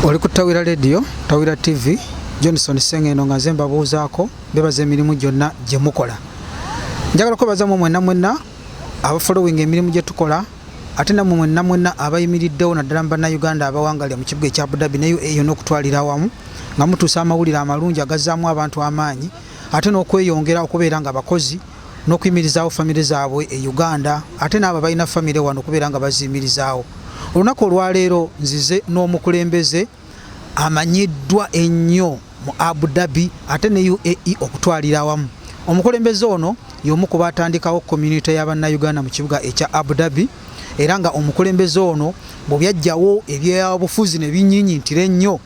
Oli ku Tawira Radio, Tawira TV, Johnson Sengendo nga nze mbabuuzaako, mbebaza emirimu gyonna gye mukola. Njagala kwebaza mmwe mwenna mwenna abafollowing emirimu gye tukola, ate nammwe mwenna mwenna abayimiriddewo naddala mu Bannayuganda abawangalira mu kibuga ekya Abu Dhabi ne UAE yonna okutwalira awamu, nga mutuusa amawulire amalungi agazzaamu abantu amaanyi, ate n'okweyongera okubeera nga bakozi n'okuyimirizaawo famire zaabwe e Uganda, ate n'abo abalina famire wano okubeera nga baziyimirizaawo. Olunaku olwaleero nzize n'omukulembeze amanyiddwa ennyo mu Abu Dhabi ate ne UAE okutwalira awamu. Omukulembeze ono y'omu ku baatandikawo community ya Bannayuganda mu kibuga ekya Abu Dhabi, era nga omukulembeze ono bwe byajjawo ebyobufuzi ne binyinyintira ennyo,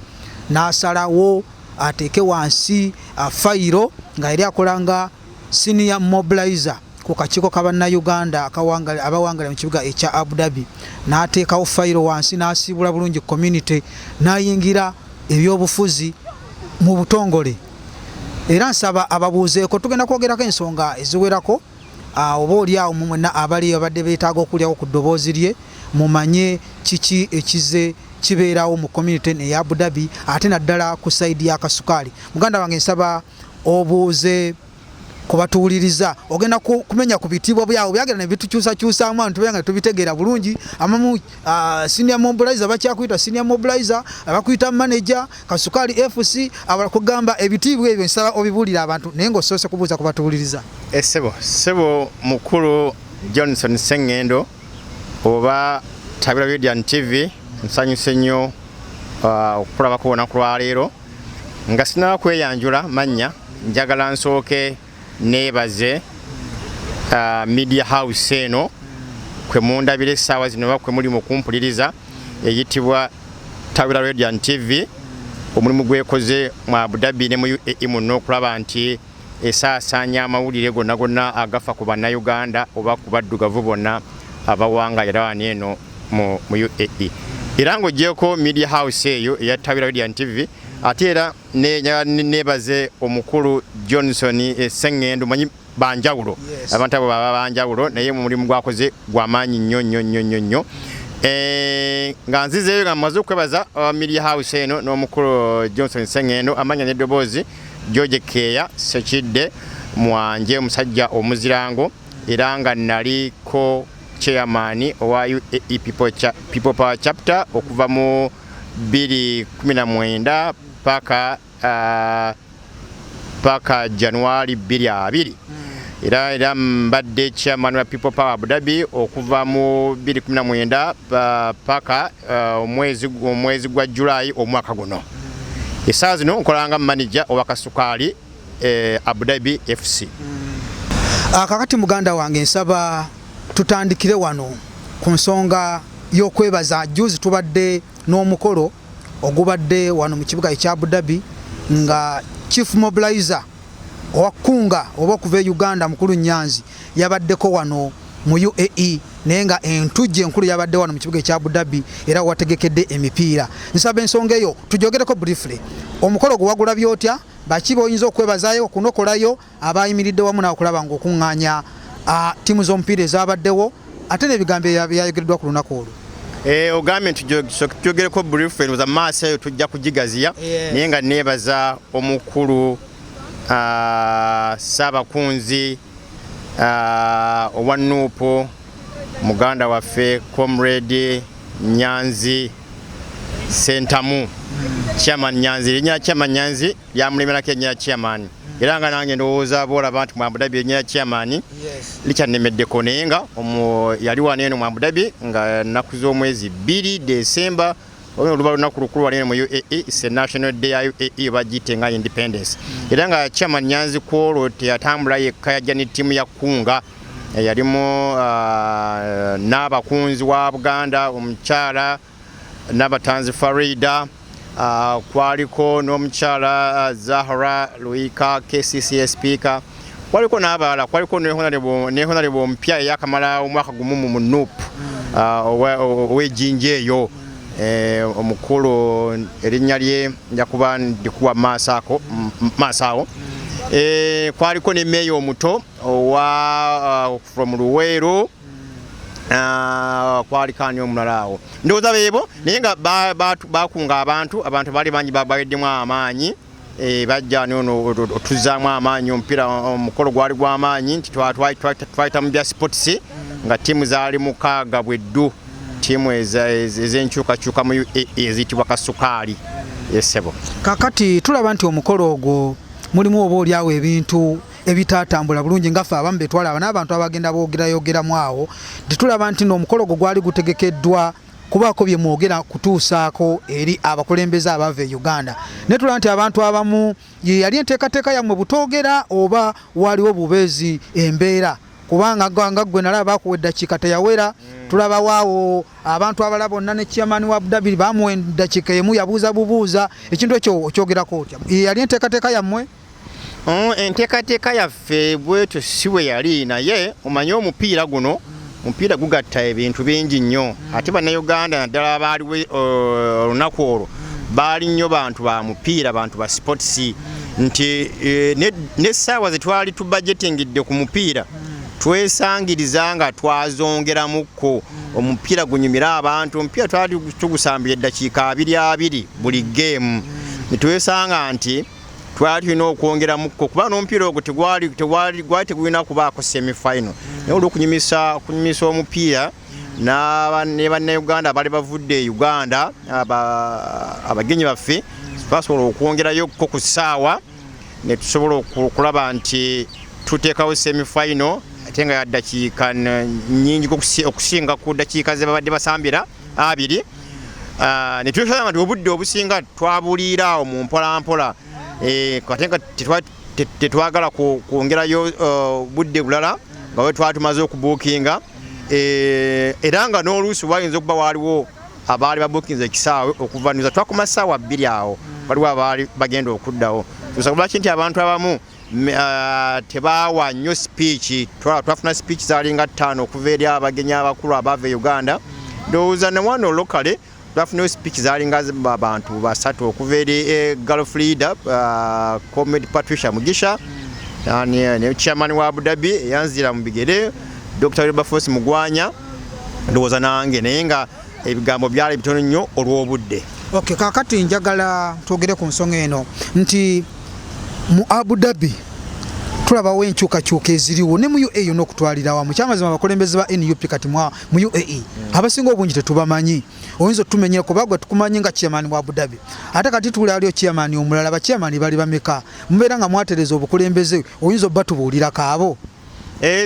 n'asalawo ateeke wansi fayiro nga yali akola nga senior mobilizer ku kakiiko ka Bannayuganda abawangalira mu kibuga ekya Abu Dhabi, n'ateekawo fayiro wansi n'asiibula bulungi community n'ayingira ebyobufuzi mu butongole. Era nsaba ababuuzeeko, tugenda kwogerako ensonga eziwerako, oba oli awo mwenna abali abadde beetaaga okulyako ku ddoboozi lye, mumanye kiki ekize kibeerawo mu community eya Abu Dhabi, ate naddala ku side ya Kasukaali. Muganda wange, nsaba obuuze kubatuwuliriza, ogenda kumenya ku bitiibwa byabwe byagenda ne bitukyusakyusaamu abantu tubeera nga tubitegeera bulungi. Abamu senior mobilizer bakyakuyita senior mobilizer, abakuyita manager Kasukaali FC, abala kugamba ebitiibwa ebyo nsaba obibuulire abantu, naye ng'osoose kubuuza kubatuwuliriza. Essebo, ssebo mukulu Johnson Sengendo oba Tabira Radio and TV, nsanyuse nnyo okulabako olunaku lwaleero. Nga sinaba kweyanjula mannya, njagala nsooke neebaze media house eno kwe mundabira essaawa zino oba kwe muli mu kumpuliriza, eyitibwa Tawira Radio and TV, omulimu gwekoze mu Abu Dhabi ne mu UAE muno okulaba nti esaasaanya amawulire gonna gonna agafa ku Bannayuganda oba ku baddugavu bonna abawangalira wano eno mu UAE. Era ng'oggyeko media house eyo eya Tawira Radio and TV, ate era neebaze omukulu Johnson Sengendo. Manyi banjawulo, abantu abo baba banjawulo, naye mu mulimu gwakoze gwamaanyi nnyo nnyo nnyo nnyo nnyo. Nga nzizeeyo nga mmaze okwebaza media house eno n'omukulu Johnson Sengendo, amanya n'eddoboozi George Keya Sekidde Mwanje, omusajja omuzirango, era nga naliko chairman owa UAE People Power Chapter okuva mu 2019 paka January 2020. Era mbadde chairman wa People Power Abu Dhabi okuva mu 2019 paka omwezi gwa July omwaka guno. Essaawa zino nkolanga manager owa Kasukaali Abu Dhabi FC. Kakati muganda wange, nsaba tutandikire wano ku nsonga y'okwebaza. Juzi tubadde n'omukolo ogubadde wano mu kibuga ekya Abu Dhabi nga chief mobilizer owakunga oba okuva e Uganda, mukulu Nyanzi, yabaddeko wano mu UAE, naye nga entujjo enkulu yabadde wano mu kibuga ekya Abu Dhabi era wategekedde emipiira. Nsaba ensonga eyo tujogereko briefly. Omukolo gwe wagulabye otya? Baki boyinza okwebazaayo, okunokolayo abayimiridde wamu nawe okulaba ng'okuŋŋaanya ttiimu z'omupiira ezabaddewo, ate n'ebigambo ebyayogereddwa ku lunaku olwo? Ogambye nti tujogereko brief, ndowooza mu maaso eyo tujja kugigaziya, naye nga neebaza omukulu Ssaabakunzi owa NUP, muganda waffe Comrade Nyanzi Sentamu, Chairman Nyanzi. Erinnya Chairman Nyanzi lyamulemerako erinnya chairman, era nga nange ndowooza boolaba nti mu Abu Dhabi erinnya chairman likyannemeddeko, naye nga yali wano eno mu Abu Dhabi nga nnaku z'omwezi 2 December. Oluba lunaku lukulu wano eno mu UAE, it's a national day ya UAE, bagiyite nga independence. Era nga Chairman Nyanzi kwolwo teyatambula yekka, yajja ne ttiimu ya Kunga yalimu n'abakunzi wa Buganda, omukyala Nabatanzi Farida, kwaliko n'omukyala Zahra Luika, KCCA speaker, kwaliko n'abalala, kwaliko ne honorable omupya eyakamala omwaka gumu mu NUP ow'ejjinja eyo, omukulu erinnya lye nja kuba ndikuwa maaso awo. Kwaliko ne meeya omuto owa from Luweero. Kwaliko ani omulala awo? Ndowooza beebo, naye nga bakunga abantu, abantu baali bangi, baweddemu amaanyi. Bajja nono otuzaamu amaanyi. Omupiira, omukolo gwali gw'amaanyi nti twayita mu bya sports nga ttiimu zaali 6 bweddu, ttiimu ez'enkyukakyuka mu UAE eziyitibwa Kasukaali, esebo. Kakati tulaba nti omukolo ogwo mulimu oba oliawo ebintu ebitatambula bulungi, nga ffe abamu betwalaba n'abantu abagenda boogerayogeramu awo, tetulaba nti n'omukolo ogwo gwali gutegekeddwa kubaako bye mwogera kutuusaako eri abakulembeze abava e Uganda, naye tulaba nti abantu abamu ye yali enteekateeka yammwe butoogera oba waliwo bubeezi embeera, kubanga nga ggwe nalaba bakuwa eddakiika teyawera. Tulaba waawo abantu abalala bonna ne chairman wa Abu Dhabi bamuwa eddakiika emu, yabuuza bubuuza. Ekintu ekyo okyogerako otya? Ye yali enteekateeka yammwe? Enteekateeka yaffe bwetyo si bwe yali, naye omanye omupiira guno, omupiira gugatta ebintu bingi nnyo, ate Bannayuganda naddala abaaliwo olunaku olwo baali nnyo bantu ba mupiira, bantu ba sports, nti n'essaawa ze twali tubudgetingidde ku mupiira twesangiriza nga twazongeramukko omupiira gunyumire abantu. Omupiira twali tugusambira eddakiika abiri abiri buli geemu, ne twesanga nti twali tulina okwongeramukko, kuba n'omupiira ogwo gwali tegulina kubaako semifinal, naye olw'okunyumisa okunyumisa omupiira ne Bannayuganda abaali bavudde e Uganda, abagenyi baffe, twasobola okwongerayokko ku ssaawa ne tusobola okulaba nti tuteekawo semifinal, ate nga ya ddakiika nnyingi okusinga ku ddakiika ze babadde basambira abiri. Ne twesanga nti obudde obusinga twabuliira awo mu mpolampola, ate nga tetwagala kwongerayo budde bulala nga bwe twali tumaze okubuukinga, era nga n'oluusi wayinza okuba waaliwo abaali babuukinze ekisaawe okuva nuza twakoma ssaawa 2 awo, waliwo abaali bagenda okuddawo. Tusaba lwaki nti abantu abamu tebaawa nnyo speech. Twafuna speech zaalinga 5 okuva eri abagenyi abakulu abaava e Uganda. Ndowooza ne wano locally twafunayo speech zaalinga abantu 3 okuva eri Gulf leader, Comrade Patricia Mugisha, ne chairman wa Abu Dhabi eyanzira mu bigere Dr. Wilberforce Mugwanya, ndowooza nange, naye nga ebigambo byali bitono nnyo olw'obudde. Okay, kakati njagala twogere ku nsonga eno nti mu Abu Dhabi tulabawo enkyukakyuka eziriwo ne mu UAE n'okutwalira awamu. Kyamazima abakulembeze ba NUP kati mu UAE abasinga obungi tetubamanyi. Oyinza otumenyera kuba gwe tukumanyi nga chairman wa Abu Dhabi, ate kati tuli aliyo chairman omulala, ba chairman bali bameka? Mubeera nga mwatereza obukulembeze, oyinza obatubuulirako abo?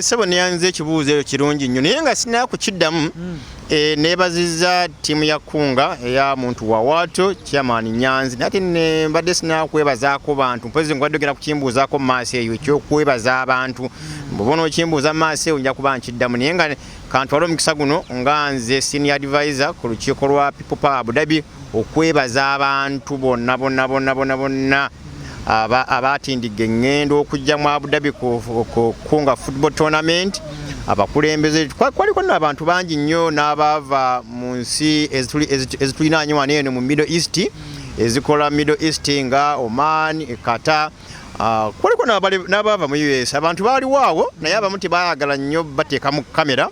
Sebo, neyanze ekibuuzo ekyo, kirungi nnyo, naye nga sinaba kukiddamu, neebazizza ttiimu ya Kunga eya Muntu Wawaato, chairman Nyanzi, naye ate mbadde sinaba kwebazaako bantu. Mpozi ngwadde ogenda kukimbuuzaako mu maaso eyo ekyokwebaza abantu, bw'oba onookimbuuza mu maaso eyo nja kuba nkiddamu, naye nga kantwale omukisa guno nga nze senior advisor ku lukiiko lwa People Power Abu Dhabi okwebaza abantu bonna bonna bonna bonna bonna abatindigga eŋŋendo okujja mu Abu Dhabi ku Kunga football tournament. Abakulembeze, kwaliko nno abantu bangi nnyo n'abaava mu nsi ezitulinaanye wano eno mu Middle East, ezikola Middle East nga Oman, Qatar. Kuliko n'abaava mu US. Abantu baaliwo awo, naye abamu tebaayagala nnyo bateeka mu kamera,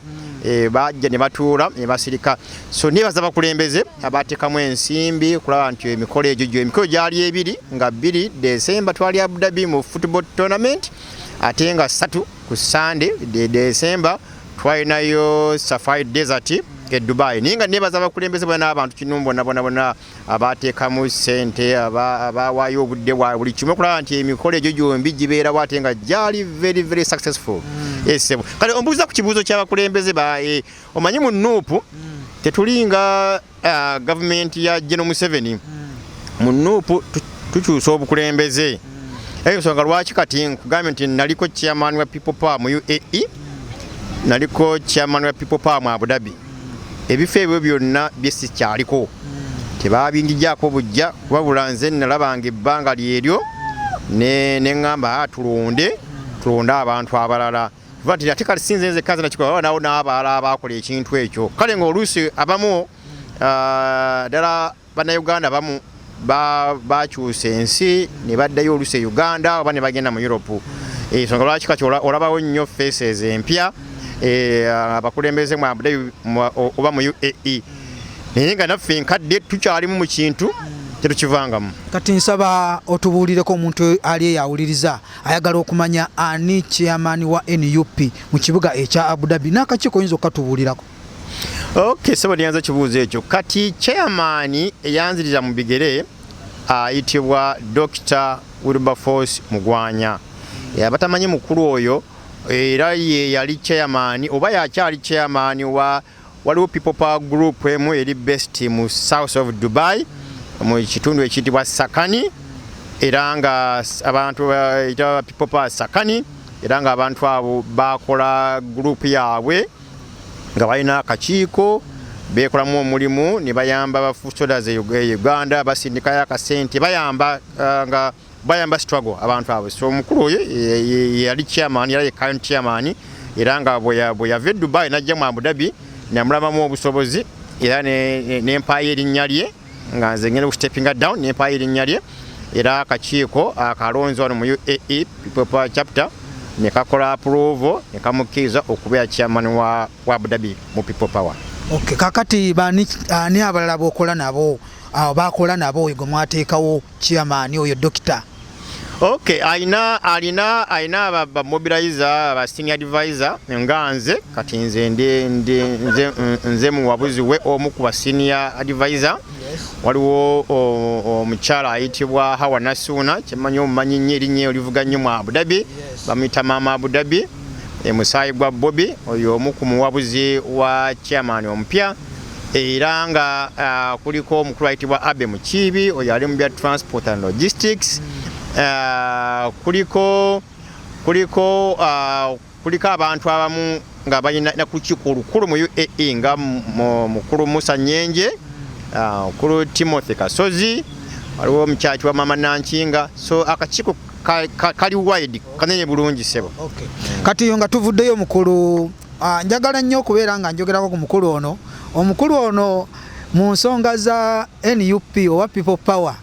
bajja ne batuula ne basirika. So nebaza abakulembeze abateekamu ensimbi okulaba nti emikolo egyo gyo, emikolo gyali ebiri, nga 2 December twali Abu Dhabi mu football tournament, ate nga 3 ku Sunday December twalinayo Safari Desert e Dubai. Naye nga nebaza abakulembeze bonna n'abantu kinu bonna bonna bonna abateekamu ssente, abawaayo obudde bwa buli kimu okulaba nti emikolo egyo gyombi gibeerawo, ate nga gyali very very successful. Ssebo, kale ombuuza ku kibuuzo ky'abakulembeze ba omanyi mu NUP tetulinga gavumenti ya General Museveni. Mu NUP tukyusa obukulembeze. Eyo nsonga lwaki kati nkugambye nti naliko chairman wa People Power mu UAE, naliko chairman wa People Power mu Abu Dhabi. Ebifo ebyo byonna bye sikyaliko, tebabinjigyako bujja, wabula nze nalabanga ebbanga lyeryo ne ŋŋamba, tulonde abantu abalala. Kuba nti ate kale sinze nze kazi nakikola, nawo n'abalala abakola ekintu ekyo. Kale ng'oluusi abamu, ddala Bannayuganda abamu bakyusa ensi ne baddayo oluusi e Uganda oba ne bagenda mu Europe. Ensonga lwaki kati olabawo nnyo faces empya. Abakulembeze mu Abu Dhabi oba mu UAE, naye nga naffe enkadde tukyalimu mu kintu tetukivangamu. Kati nsaba otubuulireko, omuntu ali eyawuliriza ayagala okumanya ani chairman wa NUP mu kibuga ekya Abu Dhabi n'akakiiko, oyinza okukatubuulirako? Ok, sebo, nyanza ekibuuzo ekyo. Kati chairman eyanziriza mu bigere ayitibwa Dr Wilberforce Mugwanya. Abatamanyi mukulu oyo, era ye yali chairman oba yakyali chairman wa, waliwo People Power Group emu eri based mu south of Dubai mu kitundu ekiyitibwa Sakani, era nga abantu bayita People Power Sakani, era nga abantu abo bakola group yaabwe nga balina akakiiko, bekolamu omulimu ne bayamba ba foot soldiers e Uganda, basindikayo akasente, bayamba nga bayamba struggle abantu abo. So omukulu oyo yali chairman, era ye current chairman, era nga bwe yava e Dubai najja mu Abu Dhabi, namulabamu obusobozi era nempaayo erinnya lye nga nze ngenda okustepinga down, nempaayo erinnya lye, era akakiiko akalonzi wano mu UAE People Power chapter ne kakola approval ne kamukkiriza okubeera chairman wa Abu Dhabi mu People Power. Okay, kakati bani, ani abalala bokola nabo, abo bakola nabo oyo gwe mwateekawo chairman oyo dokita? Okay, alina aba mobilizer, aba senior advisor nga nze. Kati nze ndi nze muwabuzi we, omu ku ba senior advisor. Waliwo omukyala ayitibwa Hawa Nasuuna, kyemanyi omumanyi nnyo, erinnya olivuga nnyo mu Abu Dhabi, bamuyita Maama Abu Dhabi, musaayi gwa Bobi. Oyo omu ku muwabuzi wa chairman omupya. Era nga kuliko omukulu ayitibwa Abe Mukiibi, oyo ali mu bya transport and logistics. Kuliko abantu abamu nga balina ku lukiiko olukulu mu UAE nga mukulu Musa Nyenje, mukulu Timothy Kasozi, waliwo omukyala wa Mama Nankinga. So akakiiko kali wide, kanene bulungi, sebo. Okay. Kati yo nga tuvuddeyo, mukulu, njagala nnyo okubeera nga njogerako ku mukulu ono. Omukulu ono mu nsonga za NUP oba People Power,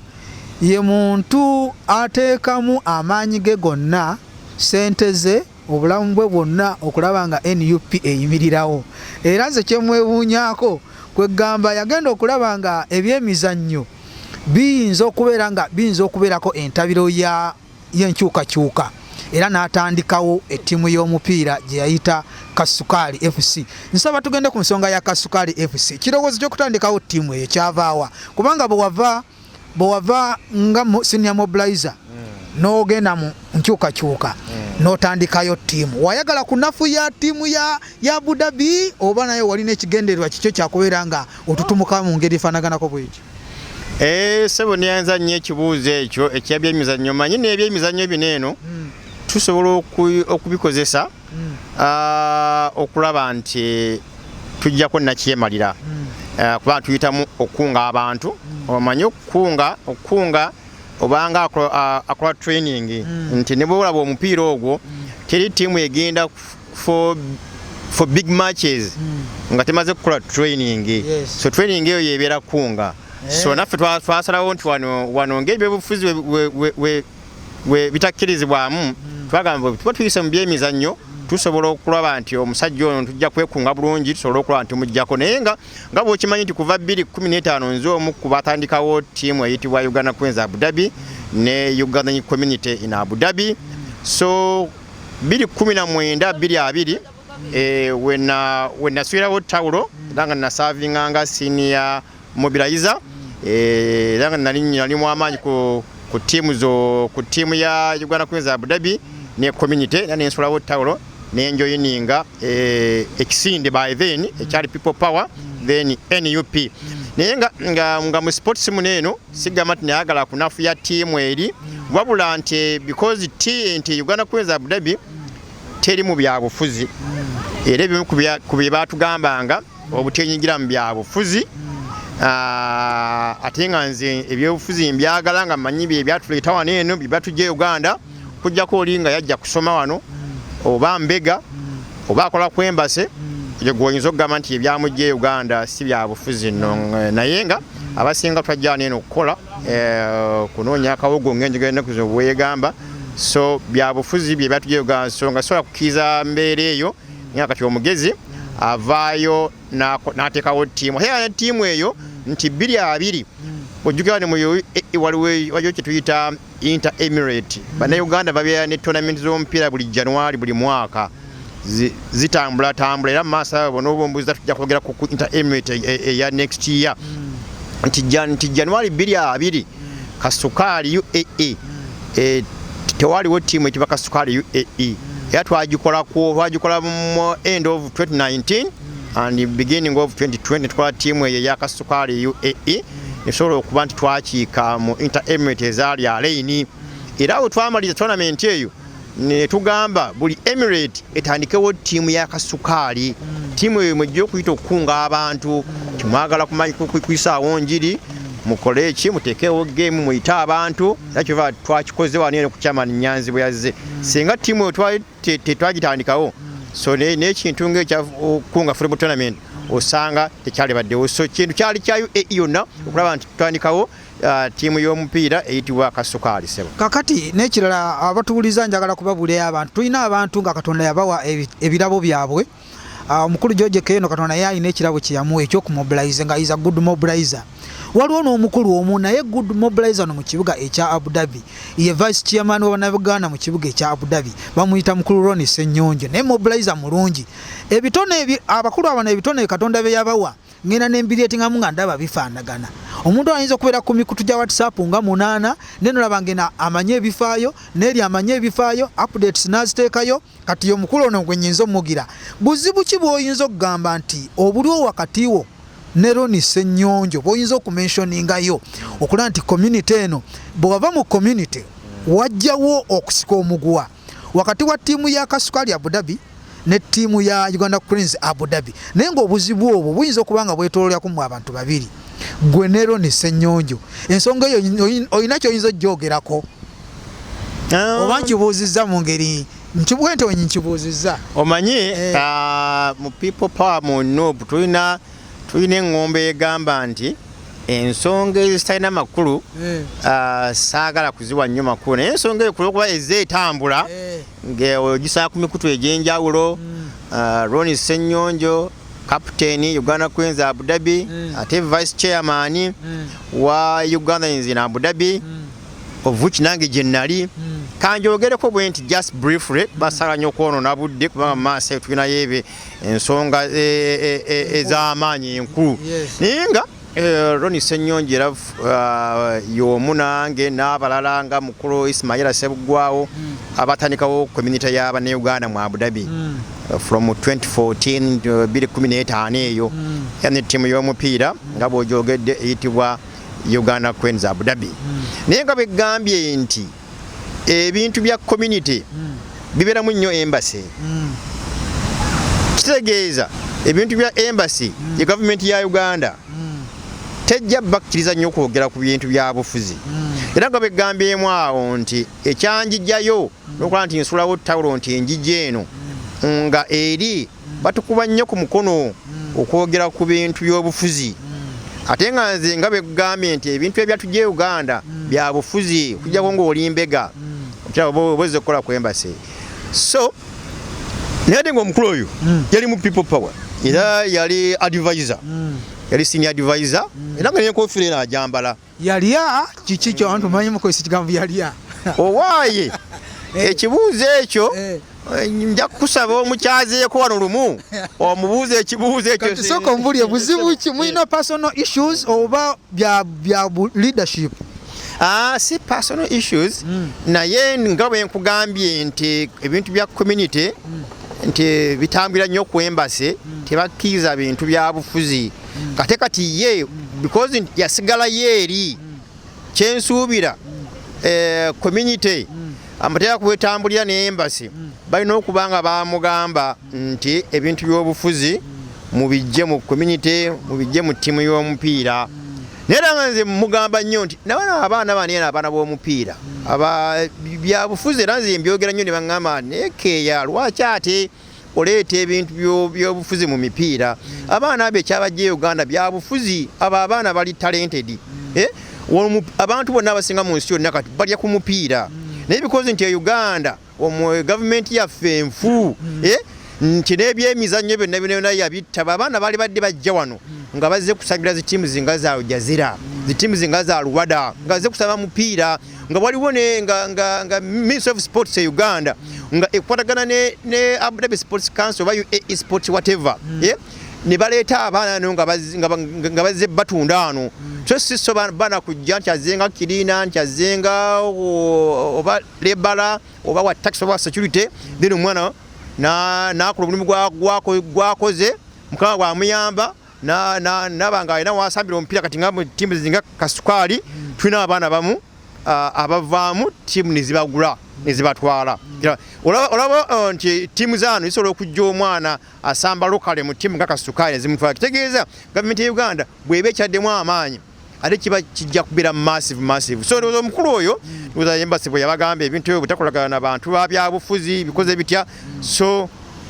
ye muntu ateekamu amaanyi ge gonna, sente ze, obulamu bwe bwonna okulaba nga NUP eyimirirawo. Era nze kyemwewuunyaako, kwegamba yagenda okulaba nga ebyemizannyo biyinza okubeera nga biyinza okubeerako entabiro ya y'enkyukakyuka, era n'atandikawo ettiimu y'omupiira gye yayita Kasukaali FC. Nsaba tugende ku nsonga ya Kasukaali FC. Kirowoozo ky'okutandikawo ttiimu eyo kyavaawa? Kubanga bwe wava nga senior mobilizer n'ogenda mu nkyukakyuka n'otandikayo ttiimu, wayagala ku nafu ya ttiimu ya Abu Dhabi, oba naye walina ekigendererwa kikyo kyakubeera nga otutumuka mu ngeri efaanaganako bwekyo? Sebo, neyanza nnyo ekibuuzo ekyo ekyabyemizannyo. Manyi n'ebyemizannyo bino eno tusobola okubikozesa okulaba nti tujjako nakyemalira, kubanga tuyitamu okukunga abantu. Omanyi okukunga obanga akola training nti ne bwolaba omupiira ogwo, teri ttiimu egenda for big matches nga temaze kukola training. So training eyo yebeera kunga. So naffe twasalawo nti wano ng'ebyobufuzi we bitakkirizibwamu, twagamba bwe tuba tuyise mu byemizannyo, tusobola okulaba nti omusajja ono tujja kwekunga bulungi, tusobole okulaba nti tumuggyako. Naye nga bw'okimanyi nti kuva 2015 nze omu ku batandikawo ttiimu eyitibwa Uganda Queens Abu Dhabi ne Ugandan Community in Abu Dhabi. So 2019, 2020, wenaswirawo tawulo, era nga nasavinga nga senior mobilizer, era nga nali mu amaanyi ku ttiimu zo, ku ttiimu ya Uganda Queens Abu Dhabi ne community, era nensulawo tawulo nenjoyininga ekisinde by then ekyali People Power, then NUP. Naye nga mu sports muno eno sigamba nti nayagala kunafu ya ttiimu eri, wabula nti because nti Uganda Queens Abu Dhabi teri mu byabufuzi, era ebimu ku bye batugambanga obutenyigira mu byabufuzi. Ate nga nze ebyobufuzi mbyagala, nga mmanyi bye byatuleeta wano eno, bye batujja Uganda kujjako oli nga yajja kusoma wano oba mbega oba akola ku embassy, ekyo gwoyinza okugamba nti ebyamujja e Uganda si byabufuzi nno. Naye nga abasinga twajja wano eno okukola, kunoonya akawogo ng'enjogera ennaku zino bweyegamba. So byabufuzi bye byatujja Uganda, so nga sobola kukkiriza mbeera eyo. Nga kati omugezi avaayo n'ateekawo ttiimu, ate ne ttiimu eyo nti 2020 ojjukira ne mu waliwo waliyo kye tuyita Inter Emirate. Bannayuganda babeera ne tournament z'omupiira buli January, buli mwaka zitambula tambula. Era mu maaso ago n'obumbuuza tujja kwogera ku Inter Emirate eya next year, nti January 2020 Kasukaali UAE, tewaliwo ttiimu eyitibwa Kasukaali UAE, era twagikolako, twagikola mu end of 2019 and beginning of 2020. Tukola ttiimu eyo eya Kasukaali UAE, esobola okuba nti twakiika mu Inter Emirate ezaali Al Ain. Era awo twamaliriza tournament eyo ne tugamba buli emirate etandikewo ttiimu ya Kasukaali. Ttiimu eyo mwejja okuyita okukunga abantu, timwagala kuyisaawo njiri, mukole eki, muteekewo game, muyite abantu. Era kyova twakikoze wano eno ku chairman Nyanzi bwe yazze. Singa ttiimu eyo tetwagitandikawo, so n'ekintu ng'ekya okukunga football tournament osanga tekyalibaddewo. So kintu kyali kya UAE yonna okulaba nti tutandikawo ttiimu y'omupiira eyitibwa Kasukaali, sebo. Kakati n'ekirala, abatuwuliza, njagala kubabuulira abantu, tulina abantu nga Katonda yabawa ebirabo byabwe. Omukulu George Keno, Katonda ye alina ekirabo kye yamuwa ekyokumobilize, nga is a good mobilizer. Waliwo n'omukulu omu naye good mobilizer no mu kibuga ekya Abu Dhabi, ye vice chairman w'Abannabuganda mu kibuga ekya Abu Dhabi, bamuyita mukulu Ronnie Ssenyonjo, naye mobilizer mulungi. Ebitone abakulu abano, ebitone Katonda bye yabawa, ngenda nembireetingamu nga ndaba bifaanagana. Omuntu ayinza okubeera ku mikutu gya WhatsApp nga munaana, naye nolaba ngena amanye ebifaayo neeri amanye ebifaayo, updates n'aziteekayo. Kati omukulu ono gwe nyinza omugira, buzibu ki bw'oyinza okugamba nti obuliwo wakati wo ne Ronnie Ssenyonjo bw'oyinza okumentioningayo okulaba nti community eno, bwe wava mu community wajjawo okusika omuguwa wakati wa ttiimu ya Kasukaali Abu Dhabi ne ttiimu ya Uganda Cranes Abu Dhabi, naye ng'obuzibu obwo buyinza okuba nga bwetoololeraku mu abantu babiri, gwe ne Ronnie Ssenyonjo? Ensonga eyo olina ky'oyinza ojjogerako oba nkibuuzizza mu ngeri nkibwe nti nkibuuzizza? Omanyi, mu People Power, mu NUP, tulina eŋŋombe egamba nti ensonga ezitalina makulu saagala kuziwa nnyo makulu, naye ensonga eyo kulwokuba ezze etambula ng'ogisanga ku mikutu egy'enjawulo, Ronnie Ssenyonjo, captain Uganda Cranes Abu Dhabi, ate vice chairman wa Uganda in Abu Dhabi, of which nange gye nali. Kanjogereko bwe nti just briefly, basala nnyo okwonoona budde kubanga mu maaso eyo tulinayo ebe ensonga ez'amaanyi enkulu. Naye nga Ronnie Ssenyonjo era y'omu nange n'abalala nga mukulu Ismaila Ssebuggwawo abatandikawo community y'Abannayuganda mu Abu Dhabi from 2014 to 2015 eyo, era ne ttiimu y'omupiira nga bw'ogyogedde eyitibwa Uganda Cranes Abu Dhabi. Naye nga bwegambye nti ebintu bya community bibeeramu nnyo embassy, kitegeeza ebintu bya embassy ye gavumenti ya Uganda tejja bakkiriza nnyo okwogera ku bintu bya bufuzi. Era nga begambyemu awo nti ekyanjijjayo n'okulaba nti nsulawo tawulo nti enjija eno nga eri batukuba nnyo ku mukono okwogera ku bintu by'obufuzi, ate nga nze nga begambye nti ebintu ebyatujja e Uganda bya bufuzi, okujjako ng'oli mbega okiraba oba ozze kukola ku embassy. So naye ate ng'omukulu oyo yali mu People Power, era yali advisor, yali senior advisor, era nga nenkofiira eno ajambala. Yalya kiki kyo? Abantu manyi mukozesa ekigambo yalya. Owaaye, ekibuuzo ekyo nja kukusaba omukyazeeko wano lumu omubuuza ekibuuzo ekyo. Kati sooka ombulye, buzibu ki? Mulina personal issues oba bya leadership? Ah, si personal issues, naye nga bwe nkugambye nti ebintu bya community nti bitambulira nnyo ku embassy, tebakkiriza bintu bya bufuzi. Kate kati ye because yasigalayo eri, kyensuubira community amateeka kwetambulira ne embassy balina okuba nga bamugamba nti ebintu by'obufuzi mubijje mu community, mubijje mu ttiimu y'omupiira. Naye era nga nze mugamba nnyo nti nabana abaana bano eno, abaana b'omupiira aba byabufuzi, era nze mbyogera nnyo ne baŋŋamba, naye keeya lwaki ate oleeta ebintu by'obufuzi mu mipiira? Abaana abo ekyabajja e Uganda byabufuzi. Abo abaana bali talented. Eh? Abantu bonna abasinga mu nsi yonna kati balya ku mupiira, naye because nti e Uganda omwe gavumenti yaffe enfu, eh? Nti n'ebyemizannyo byonna byonna yabitta. Abaana baali badde bajja wano nga bazze kusabira zi tiimu zinga za Jazira, zi tiimu zinga za Luwada, nga bazze kusaba mupiira, nga waliwo ne nga Ministry of Sports e Uganda nga ekwatagana ne Abu Dhabi Sports Council oba UAE Sports whatever, yeah? Ne baleeta abaana no nga bazze batunda wano. So si so bana kujja nti azenga kirina, nti azenga oba labourer oba wa tax oba security, then omwana nakola omulimu gwakoze, mukama bwamuyamba naba nga alina wasambira omupiira. Kati nga mu ttiimu zinga Kasukaali tulina abaana bamu abavaamu ttiimu nezibagula nezibatwala. Olaba nti ttiimu zaano zisobola okujja omwana asamba locally mu ttiimu nga Kasukaali nezimutwala. Kitegeeza gavumenti ya Uganda bw'eba ekyaddemu amaanyi, ate kiba kijja kubeera massive, massive. So ndowooza omukulu oyo, ndowooza embassy bwe yabagamba ebintu ebyo butakolagana na bantu ba byabufuzi bikoze bitya. So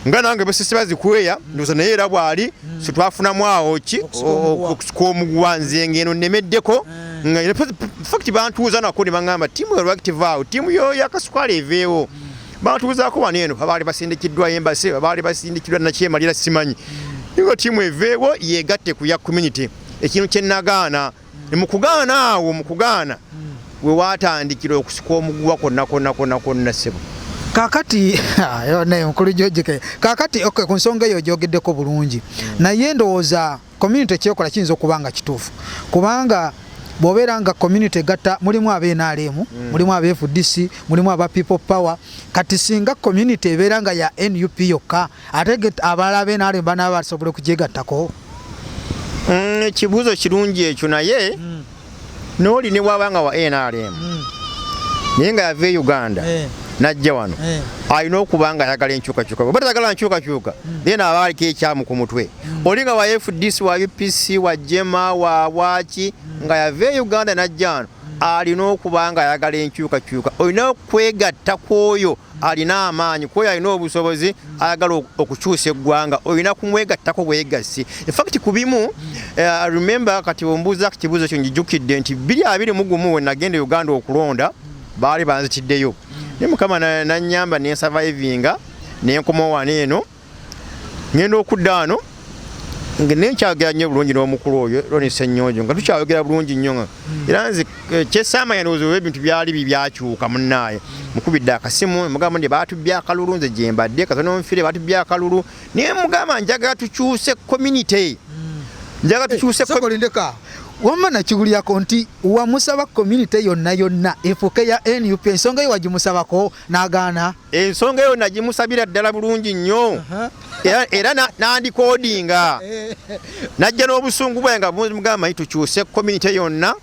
nga nange bwe sisi bazikweya, ndowooza naye era bw'ali. So twafunamu awo ki okusika omuguwa. Nze ngeno nnemeddeko nga in fact bantuuza nako ne baŋŋamba ttiimu yo active awo, ttiimu yo ya Kasukaali eveewo. Bantuuzaako wano eno, abaali basindikiddwa embassy, abaali basindikiddwa nakyemalira, simanyi nga ttiimu eveewo yegatte ku ya community, ekintu kye nagaana. Mu kugaana awo, mu kugaana we watandikira okusika omuguwa kwonna kwonna kwonna kwonna, ssebo. Kakati naye mukulu George, kakati okay, ku nsonga eyo gyogeddeko bulungi, naye ndowooza community kyekola kiyinza okuba nga kituufu, kubanga bw'obeera nga community egatta mulimu aba NRM, mulimu aba FDC, mulimu aba People Power. Kati singa community ebeera nga ya NUP yokka, ate abalala aba NRM banaaba basobola okugyegattako? Ekibuuzo kirungi ekyo, naye n'oli ne bw'aba nga wa NRM naye nga yava e Uganda najja wano, alina okuba nga ayagala enkyukakyuka. Oba tayagala nkyukakyuka, then aba aliko ekyamu ku mutwe. Oli nga wa FDC, wa UPC, wa JEEMA, wa waki, nga yava e Uganda najja wano, alina okuba nga ayagala enkyukakyuka. Olina okwegatta ku oyo alina amaanyi, ku oyo alina obusobozi, ayagala okukyusa eggwanga. Olina kumwegattako bwegassi. Infact ku bimu, remember, kati ombuuza ku kibuuzo kyo, njijjukidde nti 2021 we nagenda e Uganda okulonda, baali banzitiddeyo, naye Mukama nannyamba nensurvivinga nenkomawo wano eno. Ngenda okudda wano nga nenkyayogera nnyo bulungi n'omukulu oyo Ronnie Ssenyonjo, nga tukyayogera bulungi nnyo nga era nze kyesaamanya ndowooza oba ebintu byali byakyuka. Munnaaye mukubidde akasimu, mugamba nti baatubbye akalulu, nze gye mbadde katono nfire, batubbye akalulu, naye mugamba njagala tukyuse community, njagala tukyuse. Sooka olindeko. Wamma nakiwulyako nti wamusaba community yonna yonna efuuke ya NUP. Ensonga eyo wagimusabako n'agaana? Ensonga eyo nagimusabira ddala bulungi nnyo, era nandikodinga najja n'obusungu bwe nga mugamba nti tukyuse community yonna,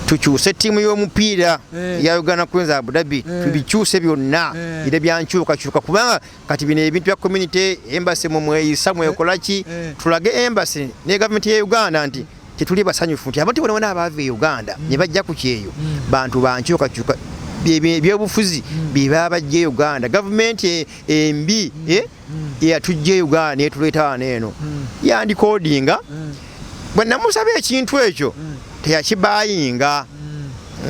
tukyuse ttiimu y'omupiira ya Uganda Cranes Abu Dhabi, tubikyuse byonna era byankyukakyuka, kubanga kati bino ebintu bya community, embassy mumweyisa mwekola ki, tulage embassy ne gavumenti ya Uganda nti tetuli basanyufu, nti abantu bona bona abaava e Uganda ne bajja ku kyeyo bantu bankyukakyuka, ebyobufuzi bye baba bajja e Uganda. Gavumenti embi eyatujja e Uganda netuleeta wano eno yandikodinga. Bwe namusaba ekintu ekyo teyakibayinga,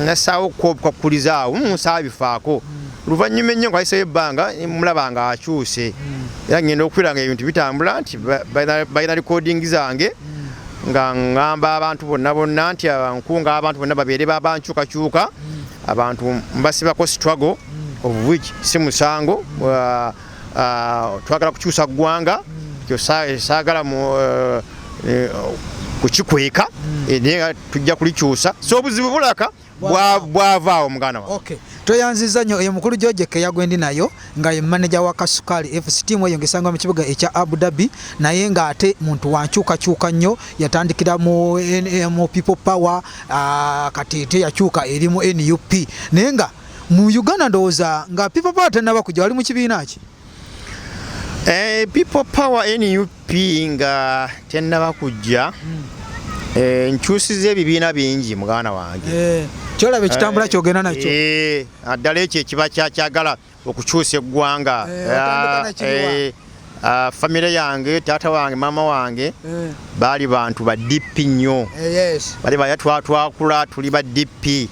nassaawo okukwakulizaawo nsaabifaako. Luvannyuma ennyo nga wayiseeyo ebbanga, mulaba nga akyuse, era ngenda okwira nga ebintu bitambula nti balina recording zange nga ŋŋamba abantu bonna bonna nti nkunga abantu bonna babeere babankyukakyuka, abantu mbasibako struggle of which si musango. Twagala kukyusa ggwanga, kyo saagala mu kukikweka, naye nga tujja kulikyusa. So obuzibu bulaka bwavaawo, muganda wange. Okay. Tweyanziza nnyo. Eyo mukulu George Keya gwendi nayo nga ye manager wa Kasukali FC, team eyo ng'esangibwa mu kibuga ekya Abu Dhabi, naye ng'ate muntu wankyukakyuka nnyo. Yatandikira mu People Power, kati te yakyuka eri mu NUP, naye nga mu Uganda ndowooza nga People Power tennaba kujja, wali mu kibiina ki? People Power, NUP nga tennaba kujja, nkyusiza ebibiina bingi, muganda wange. Kyolaba ekitambula kyogenda nakyo. Ddala ekyo ekiba kyakyagala okukyusa eggwanga. Watandika na kiruwa? Famire yange, taata wange, maama wange baali bantu ba DP nnyo. Bali baya twakula tuli ba DP.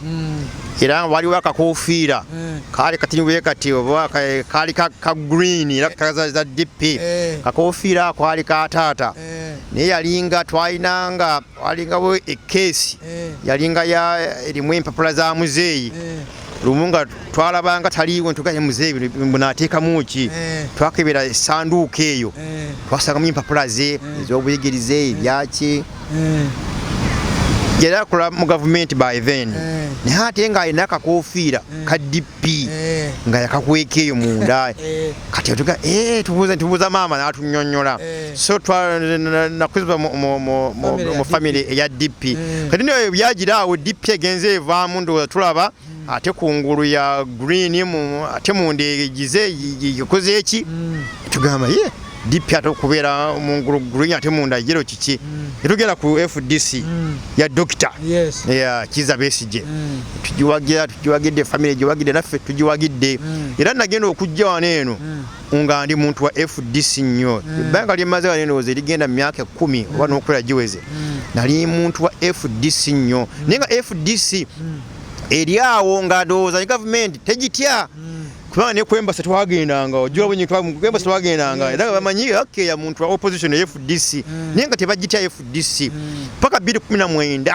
Era waliwo akakofiira kaali katini kati oba kaali ka green era kaza za DP. Kakofiira ako kaali ka taata. Naye yalinga twalinanga walingawo ekeesi yalinga ya erimu empapula za muzeeyi. Lumu nga twalabanga taliiwo ntugaye muzeeyi mbunateekamu ki, twakebera essanduuko eyo twasangamu empapula ze ez'obuyigirize ebyaki. Yali akola mu gavumenti by then, naye ate ng'alina akakofiira ka DP nga yakakweka eyo munda. Kati tuga tubuuza maama n'atunnyonnyola. So nakuzibwa mu family eya DP. Kati nayo byagira awo DP egenze evaamu, ndowooza tulaba ate kungulu ya green ate munda egize ekoze eki, tugamba ye DP ate okubeera mu ngulu green ate munda yellow kiki. Netugenda ku FDC ya Dokita Kizza Besigye. Tugiwagira, tugiwagidde, family giwagidde, naffe tugiwagidde. Era nagenda okujja wano eno nga ndi muntu wa FDC nnyo. Ebbanga lyemmaze wano endowooza erigenda mu myaka 10 oba n'okulala giweze, nali muntu wa FDC nnyo. Naye nga FDC eri awo nga ndowooza ne gavumenti tegitya, kubanga ne ku embassy twagendanga, ojjula bunyi ku embassy twagendanga, era nga bamanyi okay ya muntu wa opposition ya FDC, naye nga tebagitya FDC paka 2019